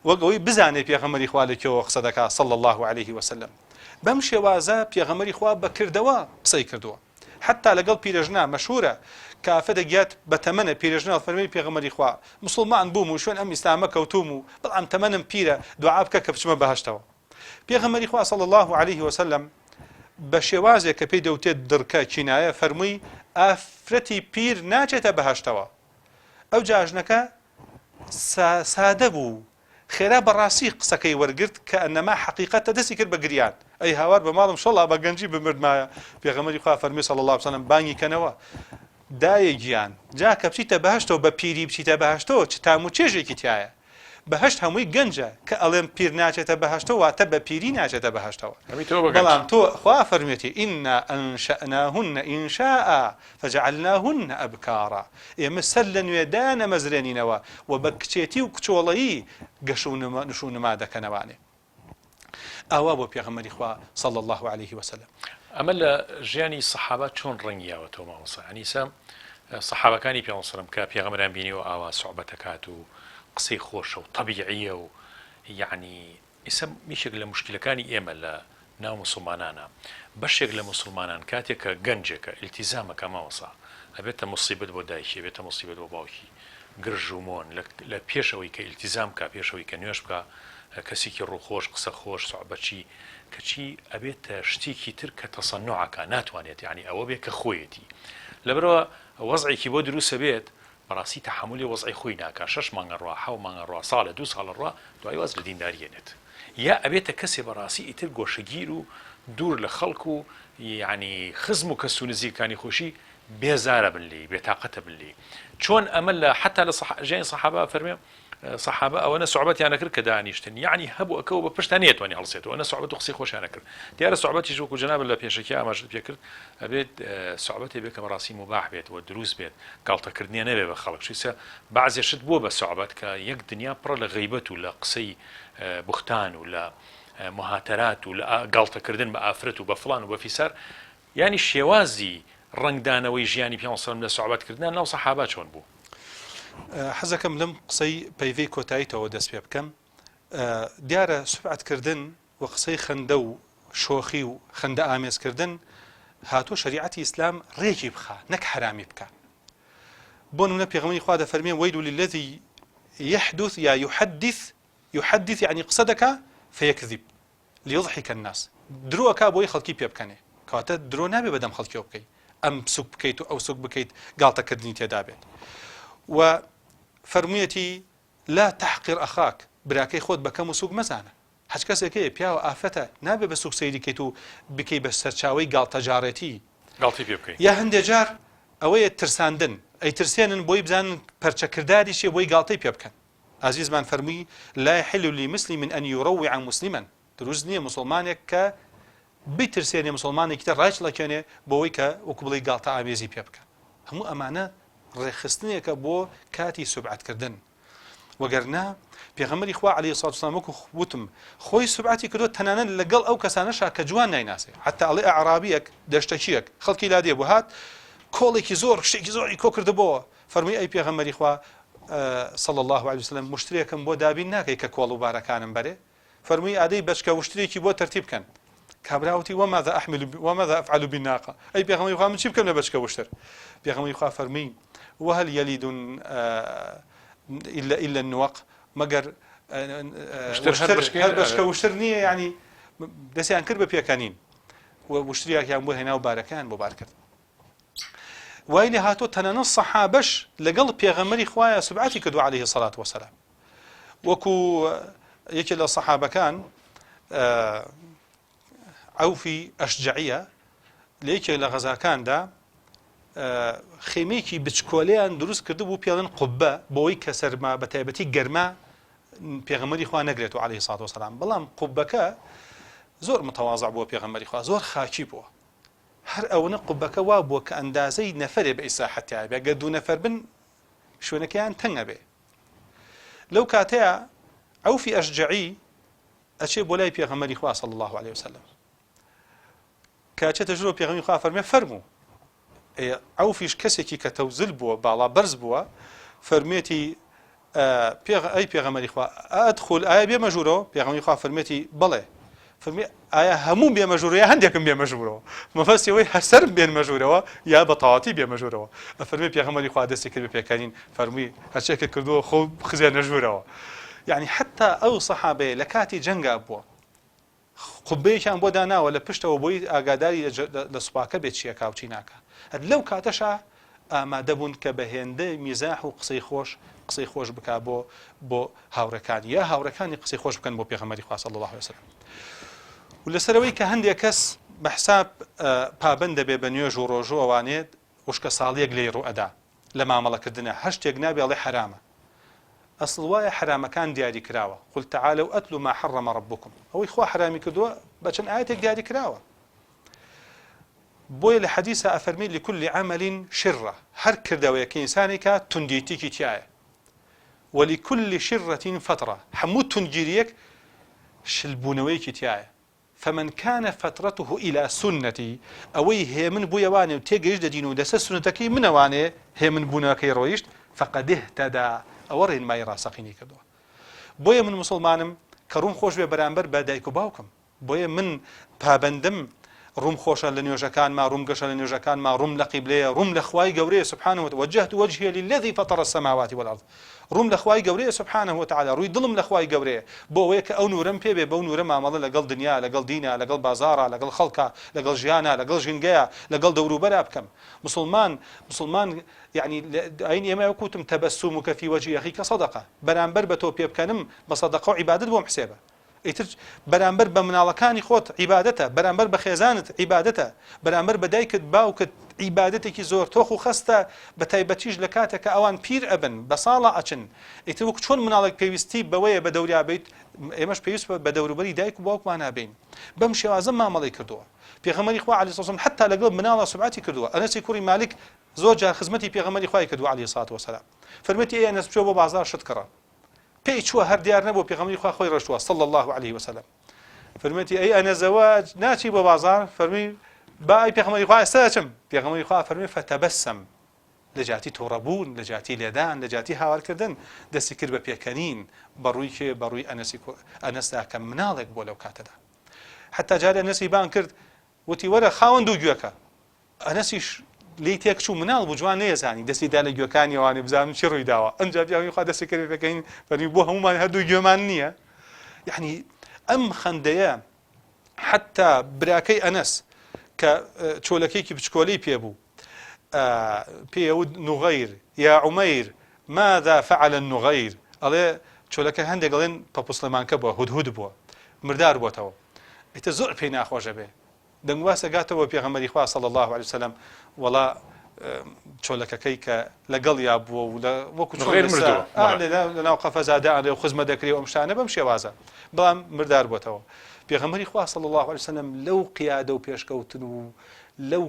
وەک ئەوەی بزانێ پێغەمبەری خوا لە کێوە قسە دەکا صلی الله علیه وسلم بەم شێوازە پێغەمبەری خوا بە کردەوە قسەی کردووە حەتتا لەگەڵ پیرەژنە مەشهورە کافە دەگیات بەتەمەنە پیرەژنە فەرمی پێغەمبەری خوا موسڵمان بووم و شوێن ئەم ئیسلامە کەوتووم و بەڵام تەمەنم پیرە دوعا بکە کە بچمە بەهەشتەوە پێغەمبەری خوا صلی الله علیه وسلم بە شێوازێک کە پێی دەوتێت دڕکە کینایە فەرمووی ئافرەتی پیر ناچێتە بەهەشتەوە ئەو جاژنەکە سادە بوو خێرا بە ڕاستی قسەکەی وەرگرت کە ئەنەما حەقیقەتە دەستی کرد بە گریان ئەی هاوار بە ماڵم شەڵا بە گەنجی بمردمایە پێغەمبەری خوا فەرمی صلی اللە علیە وسلم بانگی کەنەوە دایە گیان جا کە بچیتە بەهەشتەوە بە پیری بچیتە بەهەشتەوە چ تام و چێژێکی تیایە بەهەشت هەمووی گەنجە کە ئەڵێم پیر ناچێتە بەهەشتەوە واتە بە پیری ناچێتە بەهەشتەوە بەڵام تۆ خوا فەرموێتی انا انشأناهن انشاء فجعلناهن ابکارا ئێمە سەر لە نوێ دایانئەمەزرێنینەوە و بە کچێتی و کچۆڵەیی گەش و نش و نما دەکەنەوانێ. ئاوا بۆ پێغەمبەری خوا صلی اللە علیه وسلم. ئەمە لە ژیانی سەحابە چۆن ڕەنگی یاوەتەوە مامۆستا؟ یانی ئیسا سەحابەکانی پێغەمبەر سەلام کە پێغەمبەریان بینیوە ئاوا سوعبەت ئەکات و قسەی خۆشە و تەبیعیە و یانی ئیستا یەکێک لە موشکیلەکانی ئێمە لە ناو موسڵمانانا بەشێک لە موسڵمانان کاتێک کە گەنجێکە ئیلتیزام ئەکا مامۆستا ئەبێتە موسیبەت بۆ دایکی ئەبێتە موسیبەت بۆ باوکی. گرژ و مۆن لە لە پێش ئەوەی کە ئیلتیزام بکا پێش ئەوەی کە نوێژ بکا کەسێکی ڕووخۆش قسە خۆش سوعبەچی کەچی ئەبێتە شتێکی تر کە تەسەنوع ئەکا ناتوانێت یانی ئەوە بێ کە خۆیەتی لەبەرئەوە وەزعێکی بۆ دروست ئەبێت بەڕاستی تەحەمولی وەزعی خۆی ناکا شەش مانگ ئەڕوا حەو مانگ ئەڕوا ساڵێ دوو ساڵ ئەڕوا دوایی واز لە دینداری ئەنێت یا ئەبێتە کەسێ بەڕاستی ئیتر گۆشەگیر و دوور لە خەڵک و یانی خزم و کەس و نزیکانی خۆشی بێزارەبن لێی بێتاقەتەبن لێی چۆن ئەمە لە حتا لە ژیانی سەحابە فەرمێ سەحابە ئەوەنە سوعبەتیان ئەکرد کە دانیشتن یەعنی هەبوو ئەکەوە بە پشتا نەیەتوانی هەڵسێتەوە ئەنە سوعبەت و قسەی خۆشیان ئەکرد دیارە سوعبەتیش وەکو جەنابت لە پێشەکی ئاماژەت پێ کرد ئەبێت سوعبەتێ بێت کە بەڕاستی موباح بێت و دروست بێت گاڵتەکردنیە نەبێ بە خەڵک چونکە بەعزێ شت بووە بە سوعبەت کە یەک دنیا پڕە لە غەیبەت و لە قسەی بوختان و لە مهاتەرات و لە گاڵتەکردن بە ئافرەت و بە فڵان و بە فیسار یانی شێوازی ڕەنگدانەوەی ژیانی پێغەمبەر صلی اللە لە سوعبەت کردنا ناو سەحابە چۆن بوو؟ حەزەکەم لەم قسەی پەیڤەی کۆتاییتەوە دەست پێ بکەم. دیارە سوبعەت کردن و قسەی خەندە و شۆخی و خەندە ئامێز کردن هاتووە شەریعەتی ئیسلام ڕێکی بخا نەک حەرامی بکا. بۆ نمونە پێغەمبەری خوا دەفەرمێ ویل للذی یحدث یا یحدث یحدث یعنی قسە دەکا فیکذب لیضحک الناس درۆ ئەکا بۆی خەڵکی پێ بکەنێ کەواتە درۆ نابێ بەدەم خەڵکیەوە بکەی ئەم سوک بکەیت و ئەو سوک بکەیت گاڵتە کردنی تێدا بێت و فەرموویەتی لا تحقر اخاک براکەی خۆت بە کەم و سوک مەزانە هەچ کەسێک هەیە پیاوە ئافرەتە نابێ بە سوک سەیری کەیت و بکەی بە سەرچاوەی گاڵتەجاڕێتی گاڵتەی پێ بکەی. یا هەندێ جار ئەوەیە ترساندن ئەیترسێنن بۆی بزانن پەرچەکرداری چیە بۆی گاڵتەی پێ بکەن ئازیزمان فەرمووی، لا یحل لمسلم ان یروع مسلما، دروست نییە موسڵمانێک کە بیترسێنێ موسڵمانێکی تر ڕایچڵەکێنێ بۆوەی کە وەکو بڵێی گاڵتە ئامێزی پێ بکا. هەموو ئەمانە ڕێکخستنێکە بۆ کاتی سوبعەت کردن. وەگەرنا پێغەمبەری خوا علیە الصلوة والسلام وەکو وتم خۆی سوبعەتی کردووە تەنانەت لەگەڵ ئەو کەسانەشا کە جوان نایناسێ حتا ئەڵێ ئەعرابیەک دەشتەکیەک خەڵکی لادێ بوو هات کۆڵێکی زۆر شتێکی زۆری کۆ کردبۆوە فەرمووی ئەی پێغەمبەری خوا صلی اللە علیە وسلم وشترێکم بۆ دابین ناکەی کە کۆڵ و بارەکانم بەرێ فەرمووی ئادەی بەچکە وشترێکی بۆ تەرتیب کەن کابرا وتی وماذا احمل وماذا افعل بالناقە ئەی پێغەمبەری خوا من چی بکەم لە بەچکە وشتر پێغەمبەری خوا فەرمووی وهل يلد الا الا النوق مەگەر هەر بەچکە وشتر نییە ینی دەستیان کرد بە پێکەنین و وشتریاکیان بۆ هێنا و بارەکەیان بۆ بار کرد وای لێ هاتووە تەنانەت سەحابەش لەگەڵ پێغەمبەری خوایە سوبعەتی کردووە عەلەیه سەلات وەسەلام وەکو یەکێ لە سەحابەکان عەوفی ئەشجەعیە لە یەکێک لە غەزاکاندا خێمێکی بچکۆلیان دروست کردبوو پێڵن قوبە بۆی کە سەرما بە تایبەتی گەرما پێغەمبەری خوا نەگرێت و عەلەیهی سڵات وسلام بەڵام قوبەکە زۆر متەوازع بووە پێغەمبەری خوا زۆر خاکی بووە هەر ئەوەنە قوبەکە وا بووە کە ئەندازەی نەفەرێ بە ئیسراحەت تیا بێ گەر دوو نەفەر بن شوێنەکەیان تەنگ ئەبێ لەو کاتەیە عەوفی ئەشجەعی ئەچێ بۆ لای پێغەمبەری خوا صلی الله علیه وسلم کە ئەچێتە ژوورەوە پێغەمبەری خوا فەرمێ فەرموو عەوفیش کەسێکی کە تەوزل بووە باڵا بەرز بووە فەرمێتی ئەی پێغەمبەری خوا ئەدخل ئایا بێمە ژوورەوە پێغەمبەری خوا فەرمێتی بەڵێ فەرمی ئایا هەموو بێمە ژوورەوە یا هەندێکم بێمە ژوورەوە مەبەستی ئەوەی هەر سەرم بێنمە ژوورەوە یا بە تەواتی بێمە ژوورەوە ئەفەرمی پێغەمبەری خوا دەستی کرد بە پێکەنین فەرمووی هەرچێکت کردووە خۆ خزێنە ژوورەوە یعنی حتا ئەو سەحابەیە لە کاتی جەنگا بووە قوبەیەکیان بۆ داناوە لە پشتەوە بۆی ئاگاداری لە سوپاکە بێت چی ئەکا و چی ناکا. هەر لەو کاتەشا ئامادە بوون کە بە هێندە میزاح و قسەی خۆش قسەی خۆش بکا بۆ بۆ هاوڕێکانی یا هاوڕێکانی قسەی خۆش بکەن بۆ پێغەمبەری خوا صلی اللە علیه وسلم. و لەسەرەوەی کە هەندێک کەس بە حساب پابەند دەبێ بە نوێژ و ڕۆژوو ئەوانێت وشکە ساڵیەک لێی ڕوو ئەدا لە مامەڵە کردنا هەر شتێک نابێ ئەڵێ حەرامە ئەسڵ وایە حەرامەکان دیاری کراوە قل تعالوا اتل ما حرم ربکم ئەوەی خوا حەرامی کردووە بە چەند ئایەتێک دیاری کراوە بۆیە لە حەدیسا ئەفەرمی لكل عمل شرە هەر کردەوەیە کە ئینسانێکە توندێتیکی تایە ولكل شرة فترة هەموو توندگیریەک شلبوونەوەیەکی تایە فمن کان فترته الی سنتی، ئەوەی هێمن بوویەوانێ و تێگەیشت لە دین و لەسەر سوننەتەکەی منەوانێ هێمن بوونەکەی ڕۆیشت، فقد اهتدی، ئەوە ڕێنمایی ڕاستەقینەی کردووە. بۆیە من موسڵمانم کە ڕووم خۆش بێ بەرامبەر بە دایک و باوکم، بۆیە من پابەندم. ڕووم خۆشە لە نوێژەکانما، ڕووم گەشە لە نوێژەکانما، ڕووم لە قیبلەیە، ڕووم لە خوای گەورەیە سبحانە وتعالی، وجهت وجهی للذی فطر السماوات والارض، ڕووم لە خوای گەورەیە سبحانە وتعالی، ڕووی دڵم لە خوای گەورەیە، بۆ ئەوەیە کە ئەو نوورەم پێ بێ، بەو نوورە مامەڵە لەگەڵ دنیا، لەگەڵ دینا، لەگەڵ بازاڕا، لەگەڵ خەڵکا، لەگەڵ ژیانا، لەگەڵ ژینگەیا، لەگەڵ دەوروبەرا بکەم. موسڵمان، موسڵمان یەعنی لە ئایینی ئێمە وەک وتم تبسمک فی وجه اخیک صدقە، بەرامبەر بە تۆ پێبکەنم بە سەدەقە و عیبادەت بۆم حسێبە. ئیتر بەرامبەر بە مناڵەکانی خۆت عیبادەتە، بەرامبەر بە خێزانت عیبادەتە، بەرامبەر بە دایکت باوکت عیبادەتێکی زۆر تۆخ و خەستە، بە تایبەتیش لە کاتێک کە ئەوان پیر ئەبن، بە ساڵا ئەچن، ئیتر وەک چۆن مناڵێک پێویستی بەوەیە بە دەوریا بیت، ئێمەش پێویست بە دەوروبەری دایک و باوکمانا بین. بەم شێوازە مامەڵەی کردووە. پێغەمبەری خوا علیە سڵام حەتا لەگەڵ مناڵا سوبعەتی کردووە. ئەنەسی کوڕی مالک زۆر جار خزمەتی پێغەمبەری خوای کردووە علیە سڵات وسلام. فەرموویەتی ئەی ئەنەس بچۆ بۆ بازاڕ شت کڕە. پێی چووە هەر دیار نەبوو پێغەمبەری خوا خۆی ڕۆشتووە صلی اللە علیه وسلم فەرموویەتی ئەی ئەنەزەوە ناچی بۆ بازاڕ فەرمی با ئەی پێغەمبەری خوا ئێستا ئەچم پێغەمبەری خوا فەرمی فتبسم لە جیاتی توڕەبوون لە جیاتی لێدان لە جیاتی هاوارکردن دەستی کرد بە پێکەنین بە ڕووی کێ بە ڕووی ئەنەسی ئەنەسدا کە مناڵێک بووە لەو کاتەدا حتا جارێ ئەنەسی بان کرد وتی وەرە خاوەن دوو گوێکە ئەنەسیش لێی تێکچوو مناڵ بوو جوان نەیەزانی دەستی دا لە گوێکانی ئەوانەی بزانم چی ڕووی داوە ئەنجا پیاوی خوا دەستی کرد پێکەنین فەرمی بۆ هەموومان هەردوو گوێمان نییە یعنی ئەم خەندەیە حتا براکەی ئەنەس کە چۆلەکەیەکی بچکۆلەی پێبوو پێوت نوغەیر یا عومەیر ماذا فعل النغیر ئەڵێ چۆلەکە هەندێک ئەڵێن پەپوسڵێمانکە بووە هودهود بووە مردار بۆتەوە ئیتر زۆر پێی ناخۆشە بێ دەنگوباس ئەگاتەوە بە پێغەمبەری خوا صلی اللە علیە وسلم وەڵا چۆلەکەکەی کە لەگەڵیا بووە و لە وەکو چۆن غێر ئێستا مردووە ئا بەڵێ. لەناو لەناو قەفەزا دائەنرێ و خزمەت دەکرێ و ئەم شتانە بەم شێوازە بەڵام مردار بۆتەوە پێغەمبەری خوا صلی اللە علیە وسلم لەو قیادە و پێشکەوتن و لەو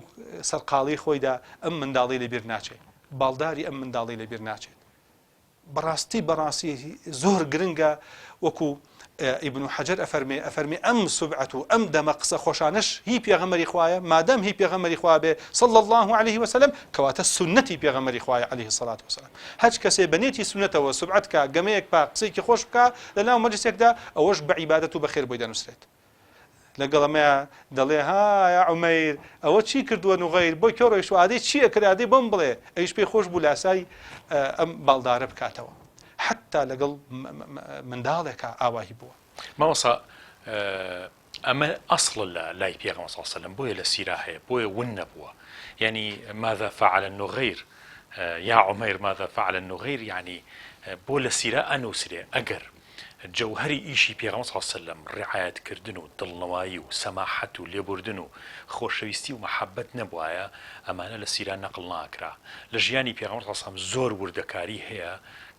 سەرقاڵی خۆیدا ئەم منداڵی لەبیر ناچێت باڵداری ئەم منداڵی لەبیر ناچێت بەڕاستی بەڕاستی زۆر گرنگە وەکو ئیبن حەجەر ئەفەرمێ ئەفەرمێ ئەم سوبعەت و ئەم دەمە قسە خۆشانەش هی پێغەمبەری خوایە مادام هی پێغەمبەری خوا بێ صلی الله علیه وسلم کەواتە سوننەتی پێغەمبەری خوایە علیه الصلاة والسلام هەچ کەسێ بە نێتی سوننەتەوە سوبعەت کا گەمەیەک پا قسەیەکی خۆش بکا لە ناو مەجلسێکدا ئەوەش بە عیبادەت و بە خێر بۆی دەنووسرێت لەگەڵ ئەمەیا دەڵێ ها یا عومەیر ئەوە چی کردووە نوغەیر بۆ کوێ ڕۆیشتووە ئادەی چی ئەکرد ئادەی بۆم بڵێ ئەویش پێی خۆش بوو لاسای ئەم باڵدارە بکاتەوە حتا لەگەڵ منداڵێکا ئاواهی بووە. مامۆستا ئەمە ئەسڵە لە لای پێغەمبەر صلی اللە علیە وسلم بۆیە لە سیرا هەیە بۆیە ون نەبووە یعنی ماذا فعل النغیر یا عمیر ماذا فعل النغیر یعنی بۆ لە سیرا ئەنووسرێ ئەگەر جەوهەری ئیشی پێغەمبەر صلی اللە علیە وسلم ڕیعایەت کردن و دڵنەوایی و سەماحەت و لێبوردن و خۆشەویستی و مەحەبەت نەبوایە ئەمانە لە سیرا نەقڵ ناکرا لە ژیانی پێغەمبەر صلی اللە علیە وسلم زۆر وردەکاری هەیە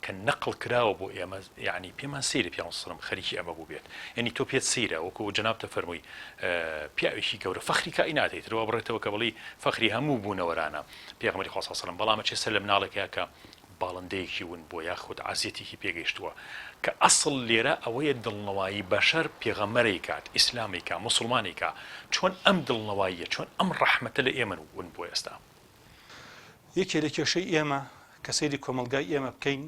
کە نەقڵ کراوە بۆ ئێمە یەعنی پێمان سەیرە پێغەمبەر صلی اللە علیە وسلم خەریکی ئەمە بووبێت یەعنی تۆ پێت سەیرە وەکو جەنابتە فەرمووی پیاوێکی گەورە فەخری کائیناتە ئیتر وا بڕێتەوە کە بڵێی فەخری هەموو بوونەوەرانە پێغەمبەری خوا صلی اللە علیە وسلم بەڵام ئەچێ سەر لە مناڵێکە کە باڵندەیەکی ون بووە یاخود عەزیەتێکی پێگەیشتووە کە ئەسڵ لێرە ئەوەیە دڵنەوایی بەشەر پێغەمبەر ئەیکات ئیسلام ئەیکا موسڵمان ئەیکا چۆن ئەم دڵنەواییە چۆن ئەم ڕەحمەتە لە ئێمە ون بووە ئێستا؟ یەکێ لە کێشەی ئێمە کە سەیری کۆمەڵگای ئێمە بکەین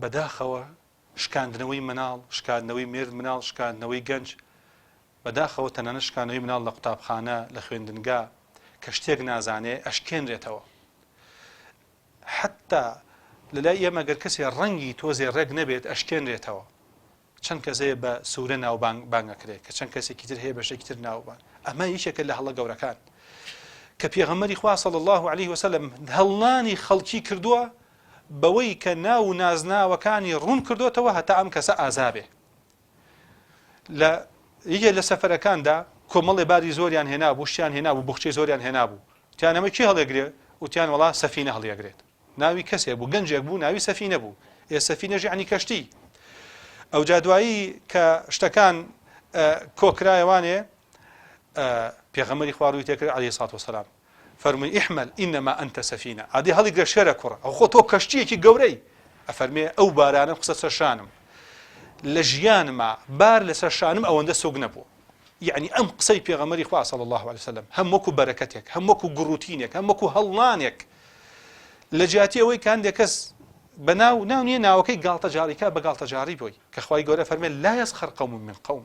بەداخەوە شکاندنەوەی مناڵ شکاندنەوەی مێرد مناڵ شکاندنەوەی گەنج بەداخەوە تەنانەت شکانەوەی مناڵ لە قوتابخانە لە خوێندنگا کە شتێک نازانێ ئەشکێنرێتەوە حەتتا لەلای ئێمە گەر کەسێ ڕەنگی تۆزێ ڕێک نەبێت ئەشکێنرێتەوە. چەند کەس هەیە بە سورە ناو بانگ بانگ ئەکرێ کە چەند کەسێکی تر هەیە بە شتێکی تر ناو بانگ ئەمە یەکێکە لە هەڵە گەورەکان کە پێغەمبەری خوا صلی الله علیه وسلم هەڵنانی خەڵکی کردووە بەوەی کە ناو و نازناوەکانی ڕوون کردوتەوە هەتا ئەم کەسە ئازابێ لە یەکێ لە سەفەرەکاندا کۆمەڵێ باری زۆریان هێنابوو شتیان هێنابوو بخچەی زۆریان هێنابوو وتیان ئەمە کێ هەڵێگرێ وتیان وەڵا سەفینە هەڵیەگرێت ناوی کەسێک بوو گەنجێک بوو ناوی سەفینە بوو ئێ سەفینەش یعنی کەشتی ئەوجا دوایی کە شتەکان کۆکرایەوانێ پێغەمبەری خوا ڕووی تێکرد عەلەیهی سڵات وسەلام فەرمووی احمل انما انت سفینە ئادی هەڵیگرە شێرە کوڕە ئەو خۆ تۆ کەشتیەکی گەورەی ئەفەرمێ ئەو بارانەم خستە سەر شانم لە ژیانما بار لەسەر شانم ئەوەندە سوک نەبوو یعنی ئەم قسەی پێغەمبەری خوا صلی الله علیه وسلم هەم وەکو بەرەکەتێک هەم وەکو گوڕوتینێک هەم وەکو هەڵنانێک لە جیاتی ئەوەی کە هەندێک کەس بە ناو ناو نییە ناوەکەی گاڵتەجاڕیکا بە گاڵتەجاڕی بۆی کە خوای گەورە فەرمێ لا يسخر قوم من قوم.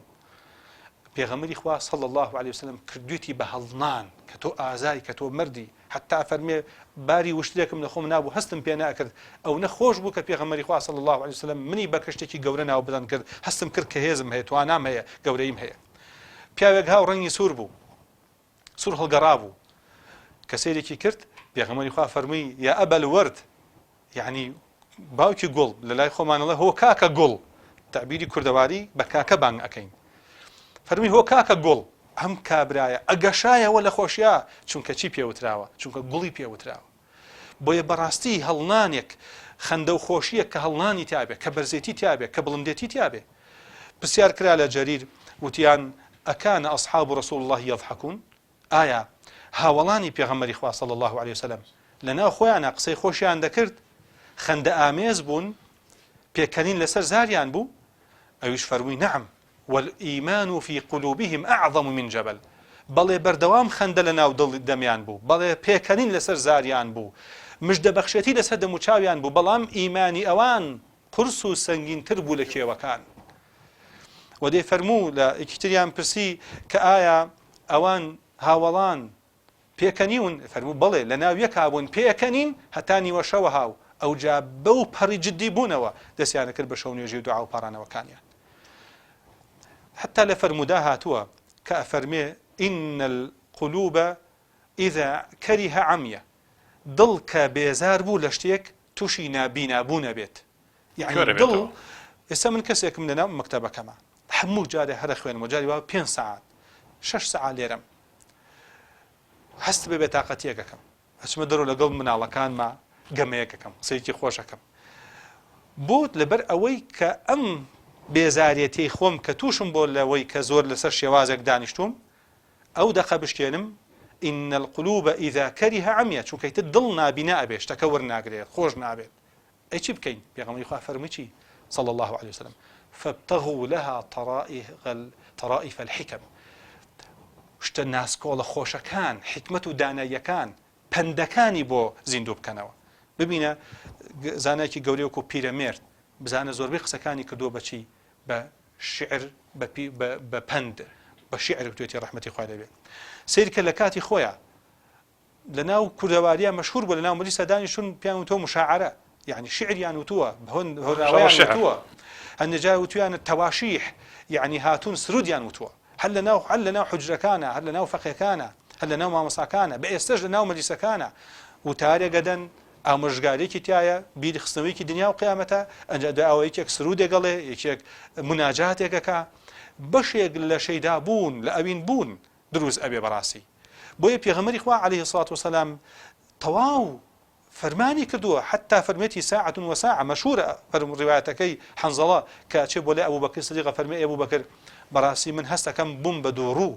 پێغەمبەری خوا صلی اللە علیە وسلم کردویتی بە هەڵنان کە تۆ ئازای کە تۆ مەردی حەتا ئەفەرموێ باری وشترێکم لە خۆم نابوو هەستم پێ نەئەکرد ئەونە خۆش بوو کە پێغەمبەری خوا صلی اللە علیە وسلم منی بە کەشتێکی گەورە ناوبزەند کرد هەستم کرد کە هێزم هەیە توانام هەیە گەورەییم هەیە پیاوێک هاو ڕەنگی سوور بوو سوور هەڵگەڕابوو کە سەیرێکی کرد پێغەمبەری خوا فەرمووی یا ئەبا الورد یەعنی باوکی گوڵ لە لای خۆمان ئەڵێ هۆ کاکە گوڵ تەعبیری کوردەواری بە کاکە بانگ ئەکەین فەرمی هۆ کاکە گوڵ ئەم کابرایە ئەگەشایەوە لە خۆشیا چونکە چی پێوتراوە چونکە گوڵی پێوتراوە بۆیە بەڕاستی هەڵنانێک خەندە و خۆشیەک کە هەڵنانی تابێ کە بەرزێتی تابێ کە بڵندێتی تابێ پرسیار کرا لە جەریر وتیان ئەکان ئەصحاب رسول الله يضحكون ئایا هاوەڵانی پێغەمبەری خوا صلی اللە علیە وسلم لەناو خۆیانا قسەی خۆشیان دەکرد، خەندە ئامێز بوون، پێکەنین لەسەر زاریان بوو؟ ئەویش فەرمووی نعم والایمان فی قلوبهم اعظم من جبل بەڵێ بەردەوام خەندە لەناو دڵ دەمیان بوو، بەڵێ پێکەنین لەسەر زاریان بوو، مژدەبەخشێتی لەسەر دەموچاویان بوو، بەڵام ئیمانی ئەوان قورس و سەنگینتر بوو لە کێوەکان. وە دەیفەرموو لە یەکی تریان پرسی کە ئایا ئەوان هاوەڵان پێکەنیون؟ فەرموو بەڵێ لەناو یەکا بوون پێکەنین هەتا نیوە شەوەها و ئەوجا بەو پەڕی جدی بوونەوە دەستیان کرد بە شەونوێژی و دوعا و پاڕانەوەکانیان. حتا لە فەرموودا هاتووە کە ئەفەرمێ إن القلوب إذا كره عمي دڵ کە بێزار بوو لە شتێک تووشی نابینا بوون ئەبێت یەعنی کوێرە دڵ بێتەوە. ئێستا من کەسێکم لەناو مەکتەبەکەمە هەموو جارێ هەرە خوێنمەوە جاری وا پێنج سەعات شەش سەعات لێرەم هەست بە بێتاقەتیەک ئەکەم ئەچمە دەرەوە لەگەڵ مناڵەکانما گەمەیەک ئەکەم قسەیەکی خۆش ئەکەم بۆ لەبەر ئەوەی کە ئەم بێزارێتیەی خۆم کە تووشم بۆ لەوەی کە زۆر لەسەر شێوازێک دانیشتوم ئەو دەقە بشکێنم، ان القلوب اذا کره عمیە، چونکە ئیتر دڵ نابینا ئەبێت، شتەکە وەرناگرێت، خۆش نابێت، ئەی چی بکەین؟ پێغەمبەری خوا فەرمووی چی؟ صلی اللە علیە وسلم، فابتغوا لها طرائف الحکم، شتە ناسکۆڵە خۆشەکان، حیکمەت و داناییەکان، پەندەکانی بۆ زیندوو بکەنەوە. ببینە زانایەکی گەورەی وەکو پیرەمێرد، بزانە زۆربەی قسەکانی کردووە بە چی؟ بە شیعر بە پی بە بە پەند بە شیعر وتوێتی ڕەحمەتی خوای لێ بێ سەیر کە لە کاتی خۆیا لە ناو کوردەواریا مەشهور بوو لە ناو مەجلیسا دانیشتون پیان وتووە مشاعرە یعنی شیعریان وتووە هۆنراوەیان شعر. وتووە هەندێ جار وتویانە تەواشیح یعنی هاتوون سرودیان وتووە هەر لە ناو هەر لە ناو حوجرەکانە هەر لە ناو فەقێکانە هەر لە ناو مامۆستاکانە بە ئێستەش لە ناو مەجلیسەکانە وتارێک ئەدەن ئامۆژگاریەکی تیایە، بیری خستنەوەیەکی دنیا و قیامەتە، ئەنجا دوای ئەوە یەکێک سرودێک ئەڵێ، یەکێک موناجاتێک ئەکا، بەشێک لە شەیدا بوون، لە ئەوین بوون دروست ئەبێ بەڕاستی. بۆیە پێغەمبەری خوا علیە الصلوة والسلام تەواو فەرمانی کردووە، حەتا فەرموویەتی ساعة وساعة، مەشهورە فەرم ڕیوایەتەکەی حەنزەڵە کە ئەچێ بۆ لای ئەبوبەکر سدیق ئەفەرموێ ئەی ئەبوبەکر بەڕاستی من هەست ئەکەم بووم بە دووڕوو،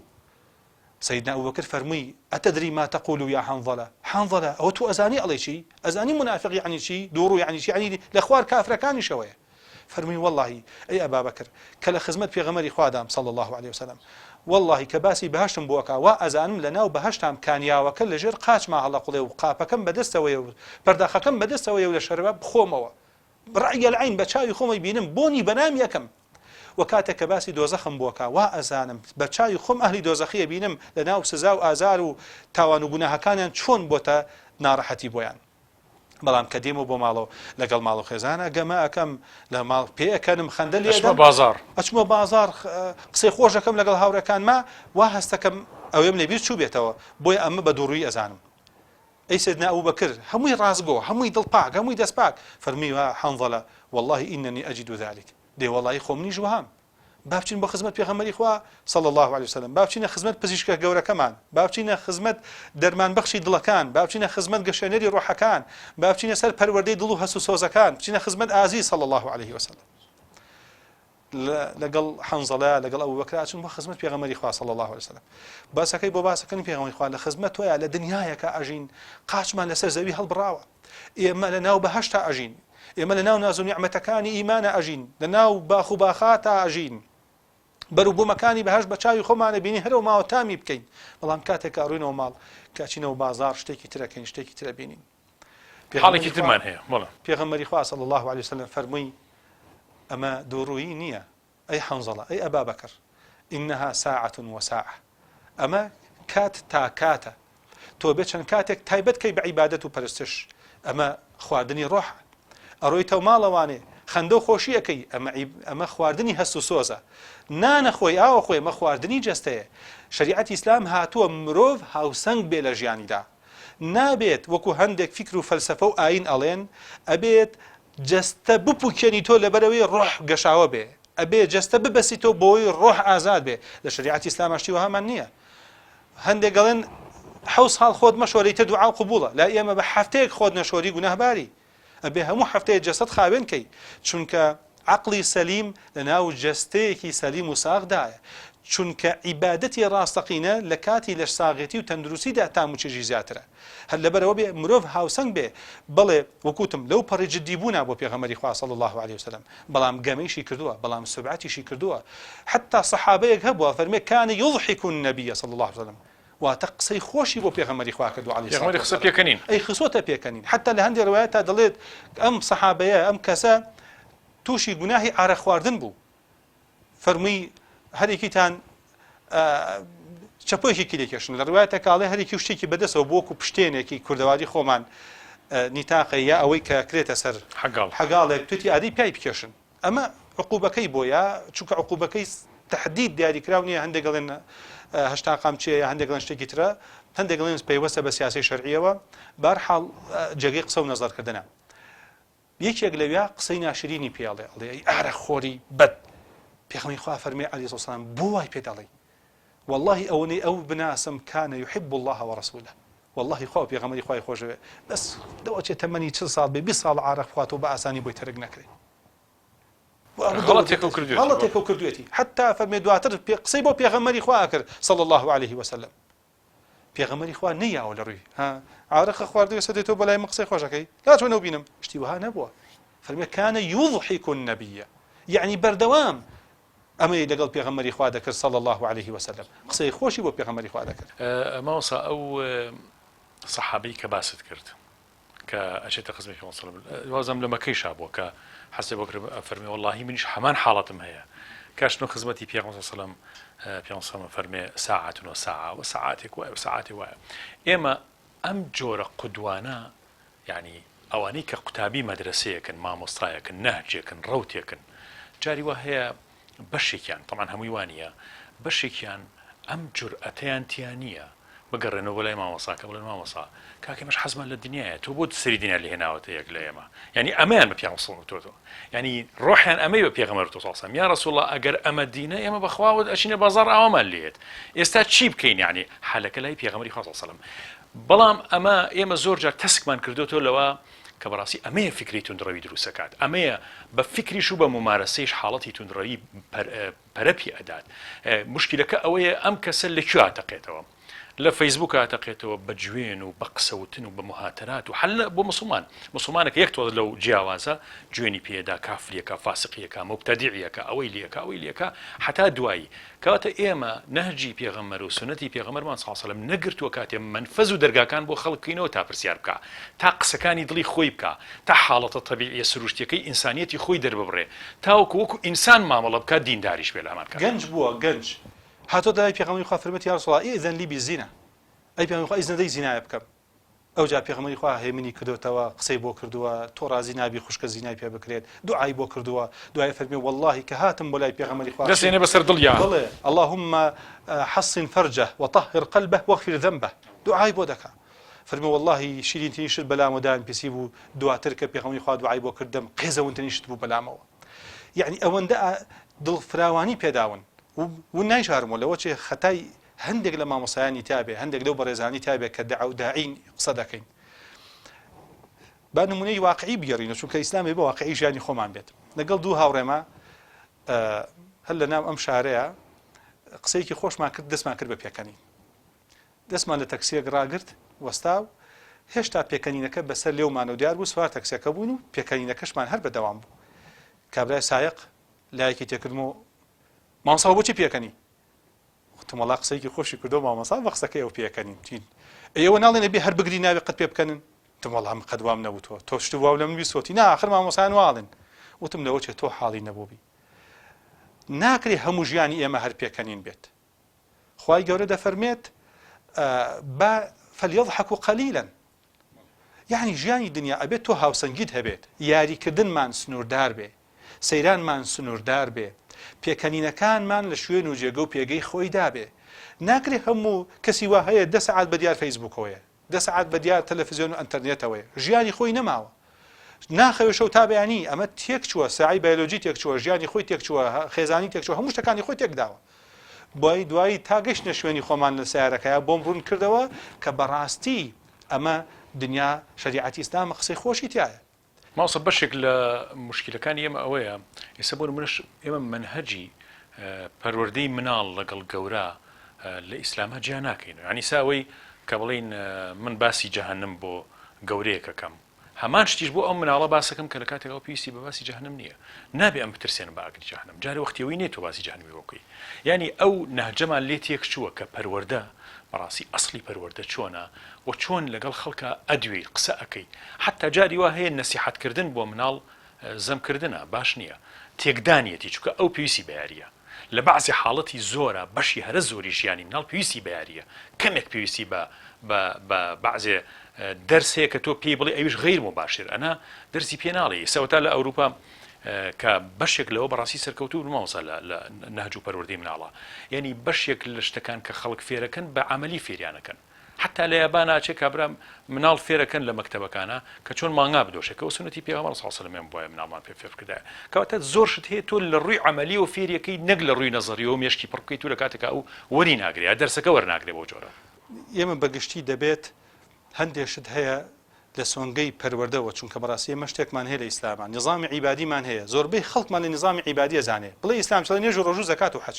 سەیدنا ئەبوبەکر فەرمووی، اتدری ما تقول یا حنظلە، حنظلە ئەوە تۆ ئەزانی ئەڵێی چی؟ ئەزانی مونافیق یەعنی چی؟ دووڕوو یەعنی چی؟ یەعنی لە خوار کافرەکانیشەوەیە. فەرمووی، وەڵڵاهی ئەی ئەبابەکر کە لە خزمەت پێغەمبەری خوادام صلی اللە علیە وسلم، وەڵڵاهی کە باسی بەهەشتم بۆ ئەکا وا ئەزانم لە ناو بەهەشتام کانیاوەکە لە ژێر قاچما هەڵەقوڵێ و قاپەکەم بە دەستەوەیە و پەرداخەکەم بە دەستەوەیە و لە شەربە بخۆمەوە رأی العین بە چاوی خۆم ئەیبینم بۆنی بەنامی ئەکەم وە کاتێک کە باسی دۆزەخم بۆ ئەکا وا ئەزانم بە چاوی خۆم ئەهلی دۆزەخی ئەبینم لە ناو سزا و ئازار و تاوان و گوناهەکانیان چۆن بۆتە ناڕەحەتی بۆیان بەڵام کە دێمەوە بۆ ماڵەوە لەگەڵ ماڵ و خێزانە گەمە ئەکەم لە ماڵ پێ ئەکەنم خەندە لێ ئەچمە بازاڕ ئەچمە بازاڕ قسەی خۆش ئەکەم لەگەڵ هاوڕێکانما وا هەستەکەم ئەوێم لەبیر چووبێتەوە بۆیە ئەمە بە دووڕووی ئەزانم ئەی سەیدنا ئەبوبەکر هەمووی ڕاستگۆ، هەمووی دڵ پاک، هەمووی دەست پاک، فەرمووی، یا حنظلە واللە اننی اجد ذلک، دەی وەڵایی خۆ منیش وەهام. با بچین بۆ خزمەت پێغەمبەری خوا صلی اللە علیە وسلم، با بچینە خزمەت پزیشکە گەورەکەمان، با بچینە خزمەت دەرمان بەخشی دڵەکان، با بچینە خزمەت گەشێنەری ڕۆحەکان، با بچینە سەر پەروەردەی دڵ و هەست و سۆزەکان، بچینە خزمەت ئازیز صلی اللە علیه وسلم. لەگەڵ حەنزەڵە لەگەڵ ئەبوبەکرا ئەچن بۆ خزمەت پێغەمبەری خوا صلی الله علیه وسلم باسەکەی بۆ باسەکەن پێغەمبەری خوا لە خزمەت تۆیا لە دنیایەکە ئەژین قاچمان لەسەر زەوی هەڵبڕاوە ئێمە لە ناو بەهەشتا ئەژین ئێمە لە ناو ناز و نیعمەتەکانی ئیمانە ئەژین لە ناو باخ و باخاتا ئەژین بەروبوومەکانی بەهەشت بە چاوی خۆمانە بینی هەرەوە ماوە تامی بکەین بەڵام کاتێک کە ئەڕوینەوە ماڵ کاچینەوە بازار شتێکی ترەکەین شتێکی ترە بینین حاڵێکی ترمان هەیە بەڵێ. پێغەمبەری خوا صلی اللە علیە وسلم فەرمووی، ئەمە دووڕوویی نییە ئەی حەنزەڵە ئەی ئەبا بەکر. انها ساعە وساعە ئەمە کات تا کاتە تۆ بێ چەند کاتێک تایبەت کەی بە عیبادەت و پەرستش ئەمە خواردنی ڕۆحە ئەڕۆیتەوە ماڵەوانێ خەندە و خۆشی ئەکەی ئەمە ئەمە خواردنی هەست و سۆزە نانە خۆی ئاوە خۆی ئەمە خواردنی جەستەیە شەریعەتی ئیسلام هاتووە مرۆڤ هاوسەنگ بێ لە ژیانیدا نابێت وەکو هەندێک فیکر و فەلسەفە و ئاین ئەڵێن ئەبێت جەستە بپوکێنی تۆ لەبەرئەوەی ڕۆح گەشاوە بێ ئەبێ جەستە ببەسیتەوە بۆی ڕۆح ئازاد بێ لە شەریعەتی ئیسلاما شتی وەهامان نییە هەندێک گەڵێن حەو ساڵ خۆت مەشۆری تر دوعا قبوڵە لای ئێمە بە هەفتەیەک خۆت نەشۆری گوناهباری ئەبێ هەموو هەفتەیە جەسەد خاوێن کەی چونکە عەقڵی سەلیم لە ناو جەستەیەکی سەلیم و ساغدایە چونکە عیبادەتی ڕاستەقینە لە کاتی لەشساغێتی و تەندروستیدا تام و چێژی زیاترە هەر لەبەرئەوە بێ مرۆڤ هاوسەنگ بێ بەڵێ وەک وتم لەو پەڕی جدی بوونا بۆ پێغەمبەری خوا صلی اللە علیە وسلم بەڵام گەمەیشی کردووە بەڵام سوبعەتیشی کردووە حتی صحابەیەک هەبووە فەرمێ کان یضحک النبی صلی اللە علیه وسلم واتە قسەی خۆشی بۆ پێغەمبەری خوا کردووە علیه الصلاة پێغەمبەری خستە پێکەنین ئەی خستۆتە پێکەنین حتی لە هەندێک ڕوایەتا دەڵێت ئەم صحابەیە ئەم کەسە تووشی گوناهی عارەق خواردن بوو فەرمووی هەرێکیتان چەپۆیەکی لێ کێشن لە ڕوایەتێکا ئەڵێ هەرێکی و شتێکی بەدەستەوە بۆ وەکو پشتێنێکی کوردەواری خۆمان نیتاقە یا ئەوەی کە کرێتە سەر حەگاڵ حەگاڵێک توتی ئادەی پیای بکێشن ئەمە عقوبەکەی بۆ یا چونکە عقوبەکەی تحدید دیاریکراو نییە هەندێک گەڵێن 80 قامچیە یا هەندێک گەڵێن شتێکی ترە هەندێک گەڵێن پەیوەستە بە سیاسی شەرعیەوە بارحاڵ جێگەی قسە و نەزەرکردنە یەکێک لەویا قسەی ناشرینی پێ ئەڵێ ئەڵێ ئەی ئارەق خۆری بەد پێغەمبەری خوا فەرمی علیه الصلاة والسلام بۆ وای پێ دەڵێی واللهی ئەوەنەی ئەو بناسم کان یحب الله ورسوله واللهی خوا و پێغەمبەری خوای خۆشەوێ بەس دەوەچێ تەمەنی 40 ساڵ بێ 20 ساڵ عارەق بخواتەوە بە ئاسانی بۆی تەرک نەکرێ غەڵەتێک و کردوێتی غەڵەتێک و کردوێتی حتا فەرمێ دواتر قسەی بۆ پێغەمبەری خوا کرد صلی الله عليه وسلم پێغەمبەری خوا نەیاوە لە ڕووی ها عارەقە خواردووە ئێستا دێتەوە بەلای من قسەی خۆشەکەی لا چۆن ئەو بینم شتی وەها نەبووە فەرمێ کان یضحک النبی یعنی بەردەوام ئەمەی لەگەڵ پێغەمبەری خوا دەکرد صلی الله علیه وسلم قسەی خۆشی بۆ پێغەمبەری خوا دەکرد. مامۆستا ئەو سەحابەی کە باست کرد کە ئەچێتە خزمەتی پێغەمبەر صلی اللە علیه وازم لە مەکەیشا بووە کە حەزرەتی ئەبوبەکر ئەفەرمێ وەڵاهی منیش هەمان حاڵەتم هەیە کە ئەچمە خزمەتی پێغەمبەر صلی اللە علیه وسلم پێغەمبەر صلی اللە فەرمێ ساعة و ساعة و سەعاتێک وایە و سەعاتێ وایە ئێمە ئەم جۆرە قودوانە یعنی ئەوانەی کە قوتابی مەدرسەیەکن مامۆستایەکن نەهجێکن ڕەوتێکن جاری وا هەیە بەشێکیان تەبعەن هەمووی وا نییە بەشێکیان ئەم جورئەتەیان تیا نییە بگەڕێنەوە بۆ لای مامۆساکە بڵێن مامۆسا کاکە ئێمەش حەزمان لە دنیایە تۆ بۆ سەری دنیا لێ هێناوەتە یەک لە ئێمە یعنی ئەمەیان بە پێغەمبەر صلی الله علیه یعنی ڕۆحیان ئەمەی بە پێغەمبەر وتووە صلی الله علیه وسلم یا رسول الله ئەگەر ئەمە دینە ئێمە بەخواوە ئەچینە بازاڕ ئاوامان لێت ئێستا چی بکەین یعنی حەلەکە لای پێغەمبەری خوا صلی الله علیه وسلم بەڵام ئەمە ئێمە زۆر جار تەسکمان کردوێتەوە لەوە کە بەڕاستی ئەمەیە فیکری توندڕەوی دروستەکات ئەمەیە بە فیکریش و بە مومارەسەیش حاڵەتی توندڕەوی پەرە پێ ئەدات موشکیلەکە ئەوەیە ئەم کەسە لە کوێ ئەتەقێتەوە لە فەیسبوک ئەتەقێتەوە بە جوێن و بە قسەوتن و بە مهاتەرات و حل بۆ مسلمان مسلمانەکە یەک تۆز لەو جیاوازە جوێنی پێدا کافریەکە فاسقیەکە مبتەدیعیەکە ئەوەی لەکە ئەوەی لەکە حتا دوایی کەواتە ئێمە نەهجی پێغەمبەر و سوننەتی پێغەمبەرمان صلی اللە علیە وسلم نەگرتووە کاتێ مەنفەز و دەرگاکان بۆ خەڵک بکەینەوە تا پرسیار بکا تا قسەکانی دڵی خۆی بکا تا حاڵەتە تەبیعیە سروشتیەکەی ئینسانیەتی خۆی دەرببڕێ تاوەکو وەکو ئینسان مامەڵە بکات دینداریش بێ لە هەمان کاتدا. گەنج بووە گەنج هاتۆتە لای پێغەمبەری خوا فەرموویەتی یا رسول اللە ائذن لی بالزنا ئەی پێغەمبەری خوا ئیزن دەی زینایە بکەم ئەوجا پێغەمبەری خوا هێمنی کردۆتەوە قسەی بۆ کردووە تۆ ڕازی نابی خوشکە زینای پێ بکرێت دوعای بۆ کردووە دوای فەرمی واللهی کە هاتم بۆ لای پێغەمبەری خوا دەست هێنێ بەسەر دڵیا. بەڵێ اللهم حصن فرجه وطهر قلبه واغفر ذنبه دوعای بۆ دەکا فەرمی واللهی شیرینترین شت بەلامەوە دایم پیسی بوو دواتر کە پێغەمبەری خوا دوعای بۆ کردم قێزەونترین شت بوو بەلامەوە یعنی ئەوەندە دڵفراوانی پێداون و نایشارمەوە لەوە چێ خەتای هەندێک لە مامۆستایانی تیابێ، هەندێک لەو بەڕێزانەی تیابێ کە دەعە و داعین قسە دەکەین. با نمونەی واقعی بگێڕینەوە چونکە ئیسلام بە واقعی ژیانی خۆمان بێت. لەگەڵ دوو هاوڕێما هەر لە ناو ئەم شارەیە قسەیەکی خۆشمان کرد دەستمان کرد بە پێکەنین. دەستمان لە تەکسیەک ڕاگرت وەستا و هێشتا پێکەنینەکە بەسەر لێومانەوە دیار بوو سوار تەکسیەکە بووین و پێکەنینەکەشمان هەر بەدەوام بوو. کابرای سایەق لایەکی تێکردم و مامۆستا بۆچی پێکەنی؟ وتم وەڵا قسەیەکی خۆشی کردو مامۆستا بە قسەکەی ئەو پێکەنیم چین ئێوە ناڵێن ئەبێ هەر بگری ناوی قەت پێ بکەنن وتم وەڵا من قەت وام نەوتووە تۆ شت واو لە من بیستوەتی نا ئاخر مامۆستایان واڵێن وتم لەوە چێ تۆ حاڵی نەبووبی. ناکرێ هەموو ژیانی ئێمە هەر پێکەنین بێت. خوای گەورە دەفەرمێت با فلیضحکوا قلیلا یعنی ژیانی دنیا ئەبێت تۆ هاوسەنگیت هەبێت یاریکردنمان سنووردار بێ سەیرانمان سنووردار بێ پێکەنینەکانمان لە شوێن و جێگە و پێگەی خۆی دابێ ناکرێ هەموو کەسی وا هەیە دە سەعات بە دیار فەیسبووکەوەیە دە سەعات بە دیار تەلەفزیۆن و ئەنتەرنێتەوەیە ژیانی خۆی نەماوە ناخەوێ شەو تا بەیانی ئەمە تێکچووە ساعی بایۆلۆجی تێکچووە ژیانی خۆی تێکچووە خێزانی تێکچووە هەموو شتەکانی خۆی تێکداوە بۆی دوایی تا گەشتە شوێنی خۆمان لە سیارەکەیا بۆم ڕوون کردەوە کە بەڕاستی ئەمە دنیا شەریعەتی ئیسلامە قسەی خۆشی تایە. مامۆستا بەشێک لە موشکیلەکانی ئێمە ئەوەیە ئێستا بۆ نمونەش ئێمە مەنهەجی پەروەردەی مناڵ لەگەڵ گەورە لە ئیسلامە جیا ناکەین یانی سا ئەوەی کە بڵین من باسی جەهەنم بۆ گەورەیەکەکەم هەمان شتیش بۆ ئەو مناڵە باسەکەم کە لە کاتێک ئەو پێویستی بە باسی جەهەنم نییە نابێ ئەم بترسێنم بە ئاگری جەهەنم جارێ وەختی ئەوەی نییە تۆ باسی جەهەنمی بۆ بکەی یانی ئەو نەهجەمان لێ تێکچووە کە پەروەردە بەڕاستی ئەسڵی پەروەردە چۆنە و چۆن لەگەڵ خەڵکا ئەدوێی قسە ئەکەی حەتا جاری وا هەیە نەسیحەت کردن بۆ مناڵ زەم کردنە باش نییە تێکدانیەتی چونکە ئەو پێویستی بە یاریە لە بەعزی حاڵەتی زۆرا بەشی هەرە زۆری ژیانی مناڵ پێویستی بە یاریە کەمێک پێویستی بە بە بە بەعزێ دەرس هەیە کە تۆ پێی بڵێ ئەویش غەیر موباشر ئەنا دەرسی پێ ناڵێی سەوەتا لە ئەوروپا کە بەشێک لەوە بەڕاستی سەرکەوتوو بوون مامۆستا لە لە نەهج و پەروەردەی مناڵا یعنی بەشێک لە شتەکان کە خەڵک فێرەکەن بە عەمەلی فێریانەکەن حتا لە یابان ئاچێ کابرا مناڵ فێرەکەن لە مەکتەبەکانە کە چۆن مانگا بدۆشێ کە سونەتی پێغەمبەر صلی الله علیه و سلم بوایە مناڵمان پێ فێر بکردایە کەواتە زۆر شت هەیە تۆ لە ڕووی عەمەلیەوە فێریەکەی نەک لە ڕووی نەزەریەوە مێشکی پڕ بکەیت و لە کاتێکا ئەو وەری ناگرێ یا دەرسەکە وەرناگرێ بەو جۆرە. ئێمە بە گشتی دەبێت هەندێ شت هەیە لە سۆنگەی پەروەردەوە چونکە بەڕاستی ئێمە شتێکمان هەیە لە ئیسلاما نیزامی عیبادیمان هەیە زۆربەی خەڵکمان لە نیزامی عیبادی ئەزانێ بڵێ ئیسلام چڵێ نوێژ و ڕۆژوو زەکات و حەج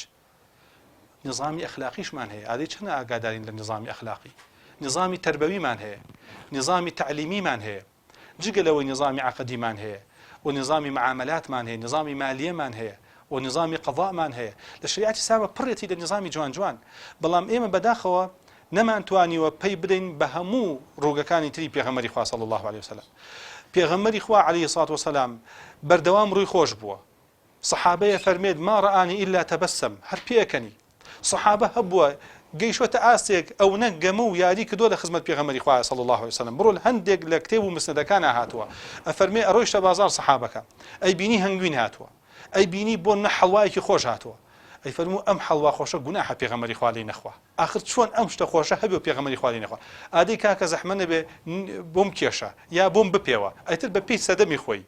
نیزامی ئەخلاقیشمان هەیە ئادەی چەند ئاگادارین لە نیزامی ئەخلاقی نیزامی تەربەویمان هەیە نیزامی تەعلیمیمان هەیە جگە لەوەی نیزامی عەقەدیمان هەیە و نیزامی معامەلاتمان هەیە، نیزامی مالیەمان هەیە و نیزامی قەزامان هەیە. لە شەریعەتی ئیسلامە پڕێتی لە نیزامی جوان جوان. بەڵام ئێمە بەداخەوە نەمانتوانیوە پەی بدەین بە هەموو ڕووگەکانی تری پێغەمبەری خوا صلی اللە علیە وسلم. پێغەمبەری خوا علیە الصلوة والسلام بەردەوام ڕووی خۆش بووە. سەحابەیە فەرمێت ما رآنی الا تبسم هەر پێئەکەنی. سەحابە هەبووە گەیشتووەتە ئاستێک ئەونە گەمە و یاری کردووە لە خزمەت پێغەمبەری خوایە صلی اللە علیە وسلم بڕۆ لە هەندێک لە کتێب و مسندەکانا هاتووە ئەفەرمێ ئەڕۆیشتە بازاڕ سەحابەکە ئەیبینی هەنگوین هاتووە ئەیبینی بۆ نە حەڵوایەکی خۆش هاتووە ئەیفەرموو ئەم حەڵوا خۆشە گوناحە پێغەمبەری خوا لێی نەخوا ئاخر چۆن ئەم شتە خۆشە هەبێ و پێغەمبەری خوا لێی نەخوا ئادەی کاکە زەحمە نەبێ بۆم کێشە یا بۆم بپێوە ئەیتر بە پێی سەدەمی خۆی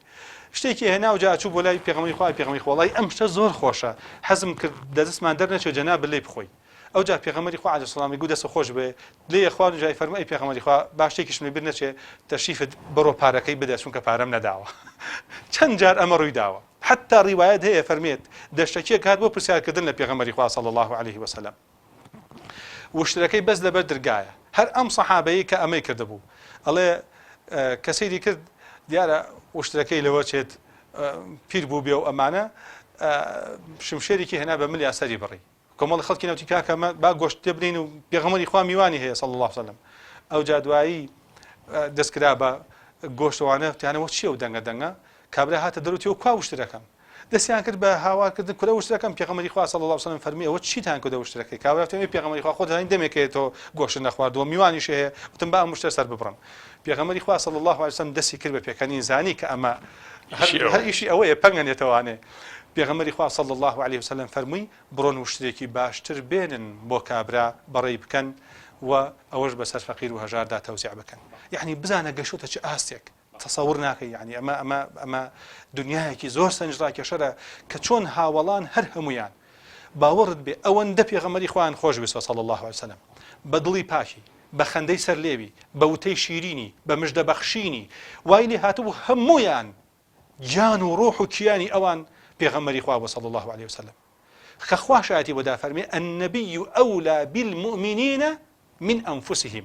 شتێکی هێنا و جا ئەچوو بۆ لای پێغەمبەری خوا پێغەمبەری خوا وەڵای ئەم شتە زۆر خۆشە حەزم کرد لە دەستمان دەرنەچێ جەنابت لێی بخۆی ئەوجا پێغەمبەری خوا عەلەیهی سەلام گوو دەستت خۆش بێ لێی خوارد جای فەرموو ئەی پێغەمبەری خوا با شتێکیشم لە بیر نەچێ تەشریفت بڕۆ پارەکەی بدە چونکە پارەم نەداوە چەند جار ئەمە ڕووی داوە حتا ڕیوایەت هەیە فەرمێت دەشتەکیەک هات بۆ پرسیارکردن لە پێغەمبەری خوا صلی الله علیه وسلم وشترەکەی بەس لەبەر درگایە هەر ئەم سەحابەیەی کە ئەمەی کردبوو ئەڵێ کە سەیری کرد دیارە وشترەکەی لەوە چێت پیر بوو بێ و ئەمانە شمشێرێکی هێنا بە ملیا سەری بڕی کۆمەڵی خەڵکی نەوتی کاکە با گۆشت تێ بنین و پێغەمبەری خوا میوانی هەیە صلی الله علیه وسلم ئەو جا دوایی دەستکرا بە گۆشتوانە تیانەوە چییە و دەنگە دەنگە کابرا هاتە دەروتی و کوا وشترەکەم دەستیان کرد بە هاوار کردن کورە وشترەکەم پێغەمبەری خوا صلی اللە علیە وسلم فەرمووی ئەوە چیتان کردە وشترەکەی کابرا وتی ئەی پێغەمبەری خوا خۆت دەزانی دەمێک هەیە تۆ گۆشت نەخواردووە میوانیش هەیە وتم با ئەم وشترە سەر ببڕم پێغەمبەری خوا صلی اللە علیە وسلم دەستی کرد بە پێکەنین زانی کە ئەمە هەر ئیشی ئەوەیە پەنگەنێتەوانێ پێغەمبەری خوا صلی اللە علیه وسلم فەرمووی بڕۆن وشترێکی باشتر بێنن بۆ کابرا بەڕێی بکەن و ئەوەش بەسەر فەقیر و هەژاردا تەوزیع بکەن یعنی بزانە گەشتۆتە چ ئاستێک تەسەور ناکەی یانی ئەمە ئەمە ئەمە دنیایەکی زۆر سەرنجڕاکێشەرە کە چۆن هاوەڵان هەر هەمویان باوەڕت بێ ئەوەندە پێغەمبەری خۆیان خۆش ویستوە صلی الله علیه وسلم بە دڵی پاکی بە خەندەی سەر لێوی بە وتەی شیرینی بە مژدە بەخشینی وای لێ هاتبوو هەمویان گیان و ڕۆح و کیانی ئەوان پێغەمبەری خوا بوو صلی الله علیه وسلم کە خوا شایەتی بۆ دافەرمێ النبی اولی بالمؤمنین من انفسهم،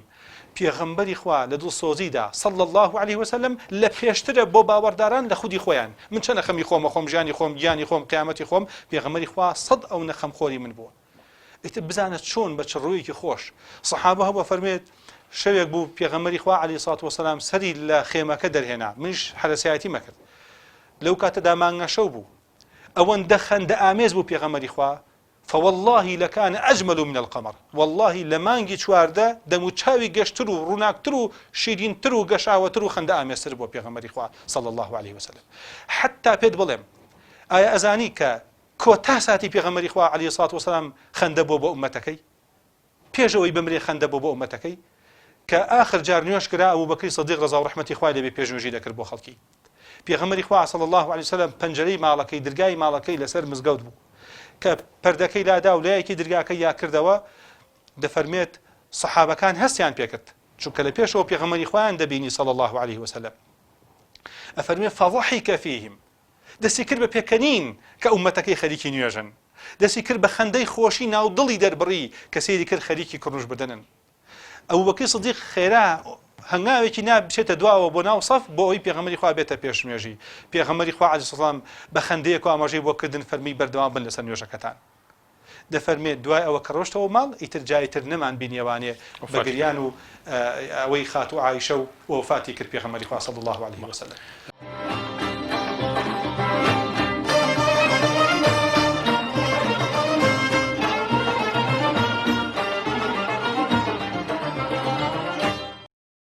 پێغەمبەری خوا لە دڵسۆزیدا، صلی اللە علیه وسلم، لە پێشترە بۆ باوەڕداران لە خودی خۆیان، من چەنە خەمی خۆمە خۆم ژیانی خۆم گیانی خۆم قیامەتی خۆم، پێغەمبەری خوا سەد ئەونە خەمخۆری من بووە. ئیتر بزانە چۆن بە چ ڕوویەکی خۆش سەحابە هەبووە فەرمێت شەوێک بوو پێغەمبەری خوا علیه الصلاة والسلام سەری لە خێمەکە دەرهێنا منیش حەرەسایەتیم ئەکرد لەو کاتەدا مانگەشەو بوو. ئەوەندە خەندە ئامێز بوو پێغەمبەری خوا فواللە لکان اجمل من القمر واللە لە مانگی 14 دەم و چاوی گەشتر و ڕووناکتر و شیرینتر و گەشاوەتر و خەندە ئامێزتر بووە پێغەمبەری خوا صلی اللە علیه وسلم حتی پێت بڵێم ئایا ئەزانی کە کۆتا ساتی پێغەمبەری خوا علیه الصلوة والسلام خەندە بووە بۆ ئومەتەکەی پێش ئەوەی بمرێ خەندە بوو بۆ ئومەتەکەی کە ئاخر جار نوێژ کرا ئەبوبەکری سدیق ڕەزا و ڕەحمەتی خوای لێبێ پێش نوێژی دەکرد بۆ خەڵکی پێغەمبەری خوا صلی الله علیه وسلم پەنجەرەی ماڵەکەی درگای ماڵەکەی لەسەر مزگەوت بوو کە پەردەکەی لادا و لایەکی درگاکەی یا کردەوە دەفەرمێت سەحابەکان هەستیان پێکرد چونکە لە پێشەوە پێغەمبەری خۆیان دەبینی صلی الله علیه وسلم ئەفەرمێ فضحک فیهم دەستی کرد بە پێکەنین کە ئوممەتەکەی خەریکی نوێژن. دەستی کرد بە خەندەی خۆشی ناو دڵی دەربڕی کە سەیری کرد خەریکی کڕنوش بردنن. ئەبوبەکری سدیق خێرا هەنگاوێکی نا بچێتە دواوە بۆ ناو سەف بۆ ئەوەی پێغەمبەری خوا بێتە پێش نوێژی. پێغەمبەری خوا عەلەیهی سەلام بە خەندەیەک و ئاماژەی بۆ کردن فەرمووی بەردەوام بن لەسەر نوێژەکەتان. دەفەرمێت دوای ئەوە کە ڕۆشتەوە ماڵ ئیتر جاری تر نەمان بینیەوانێ بە گریان و ئەوەی خاتوو عائیشە و وەفاتی کرد پێغەمبەری خوا صلی اللە علیه وسلم.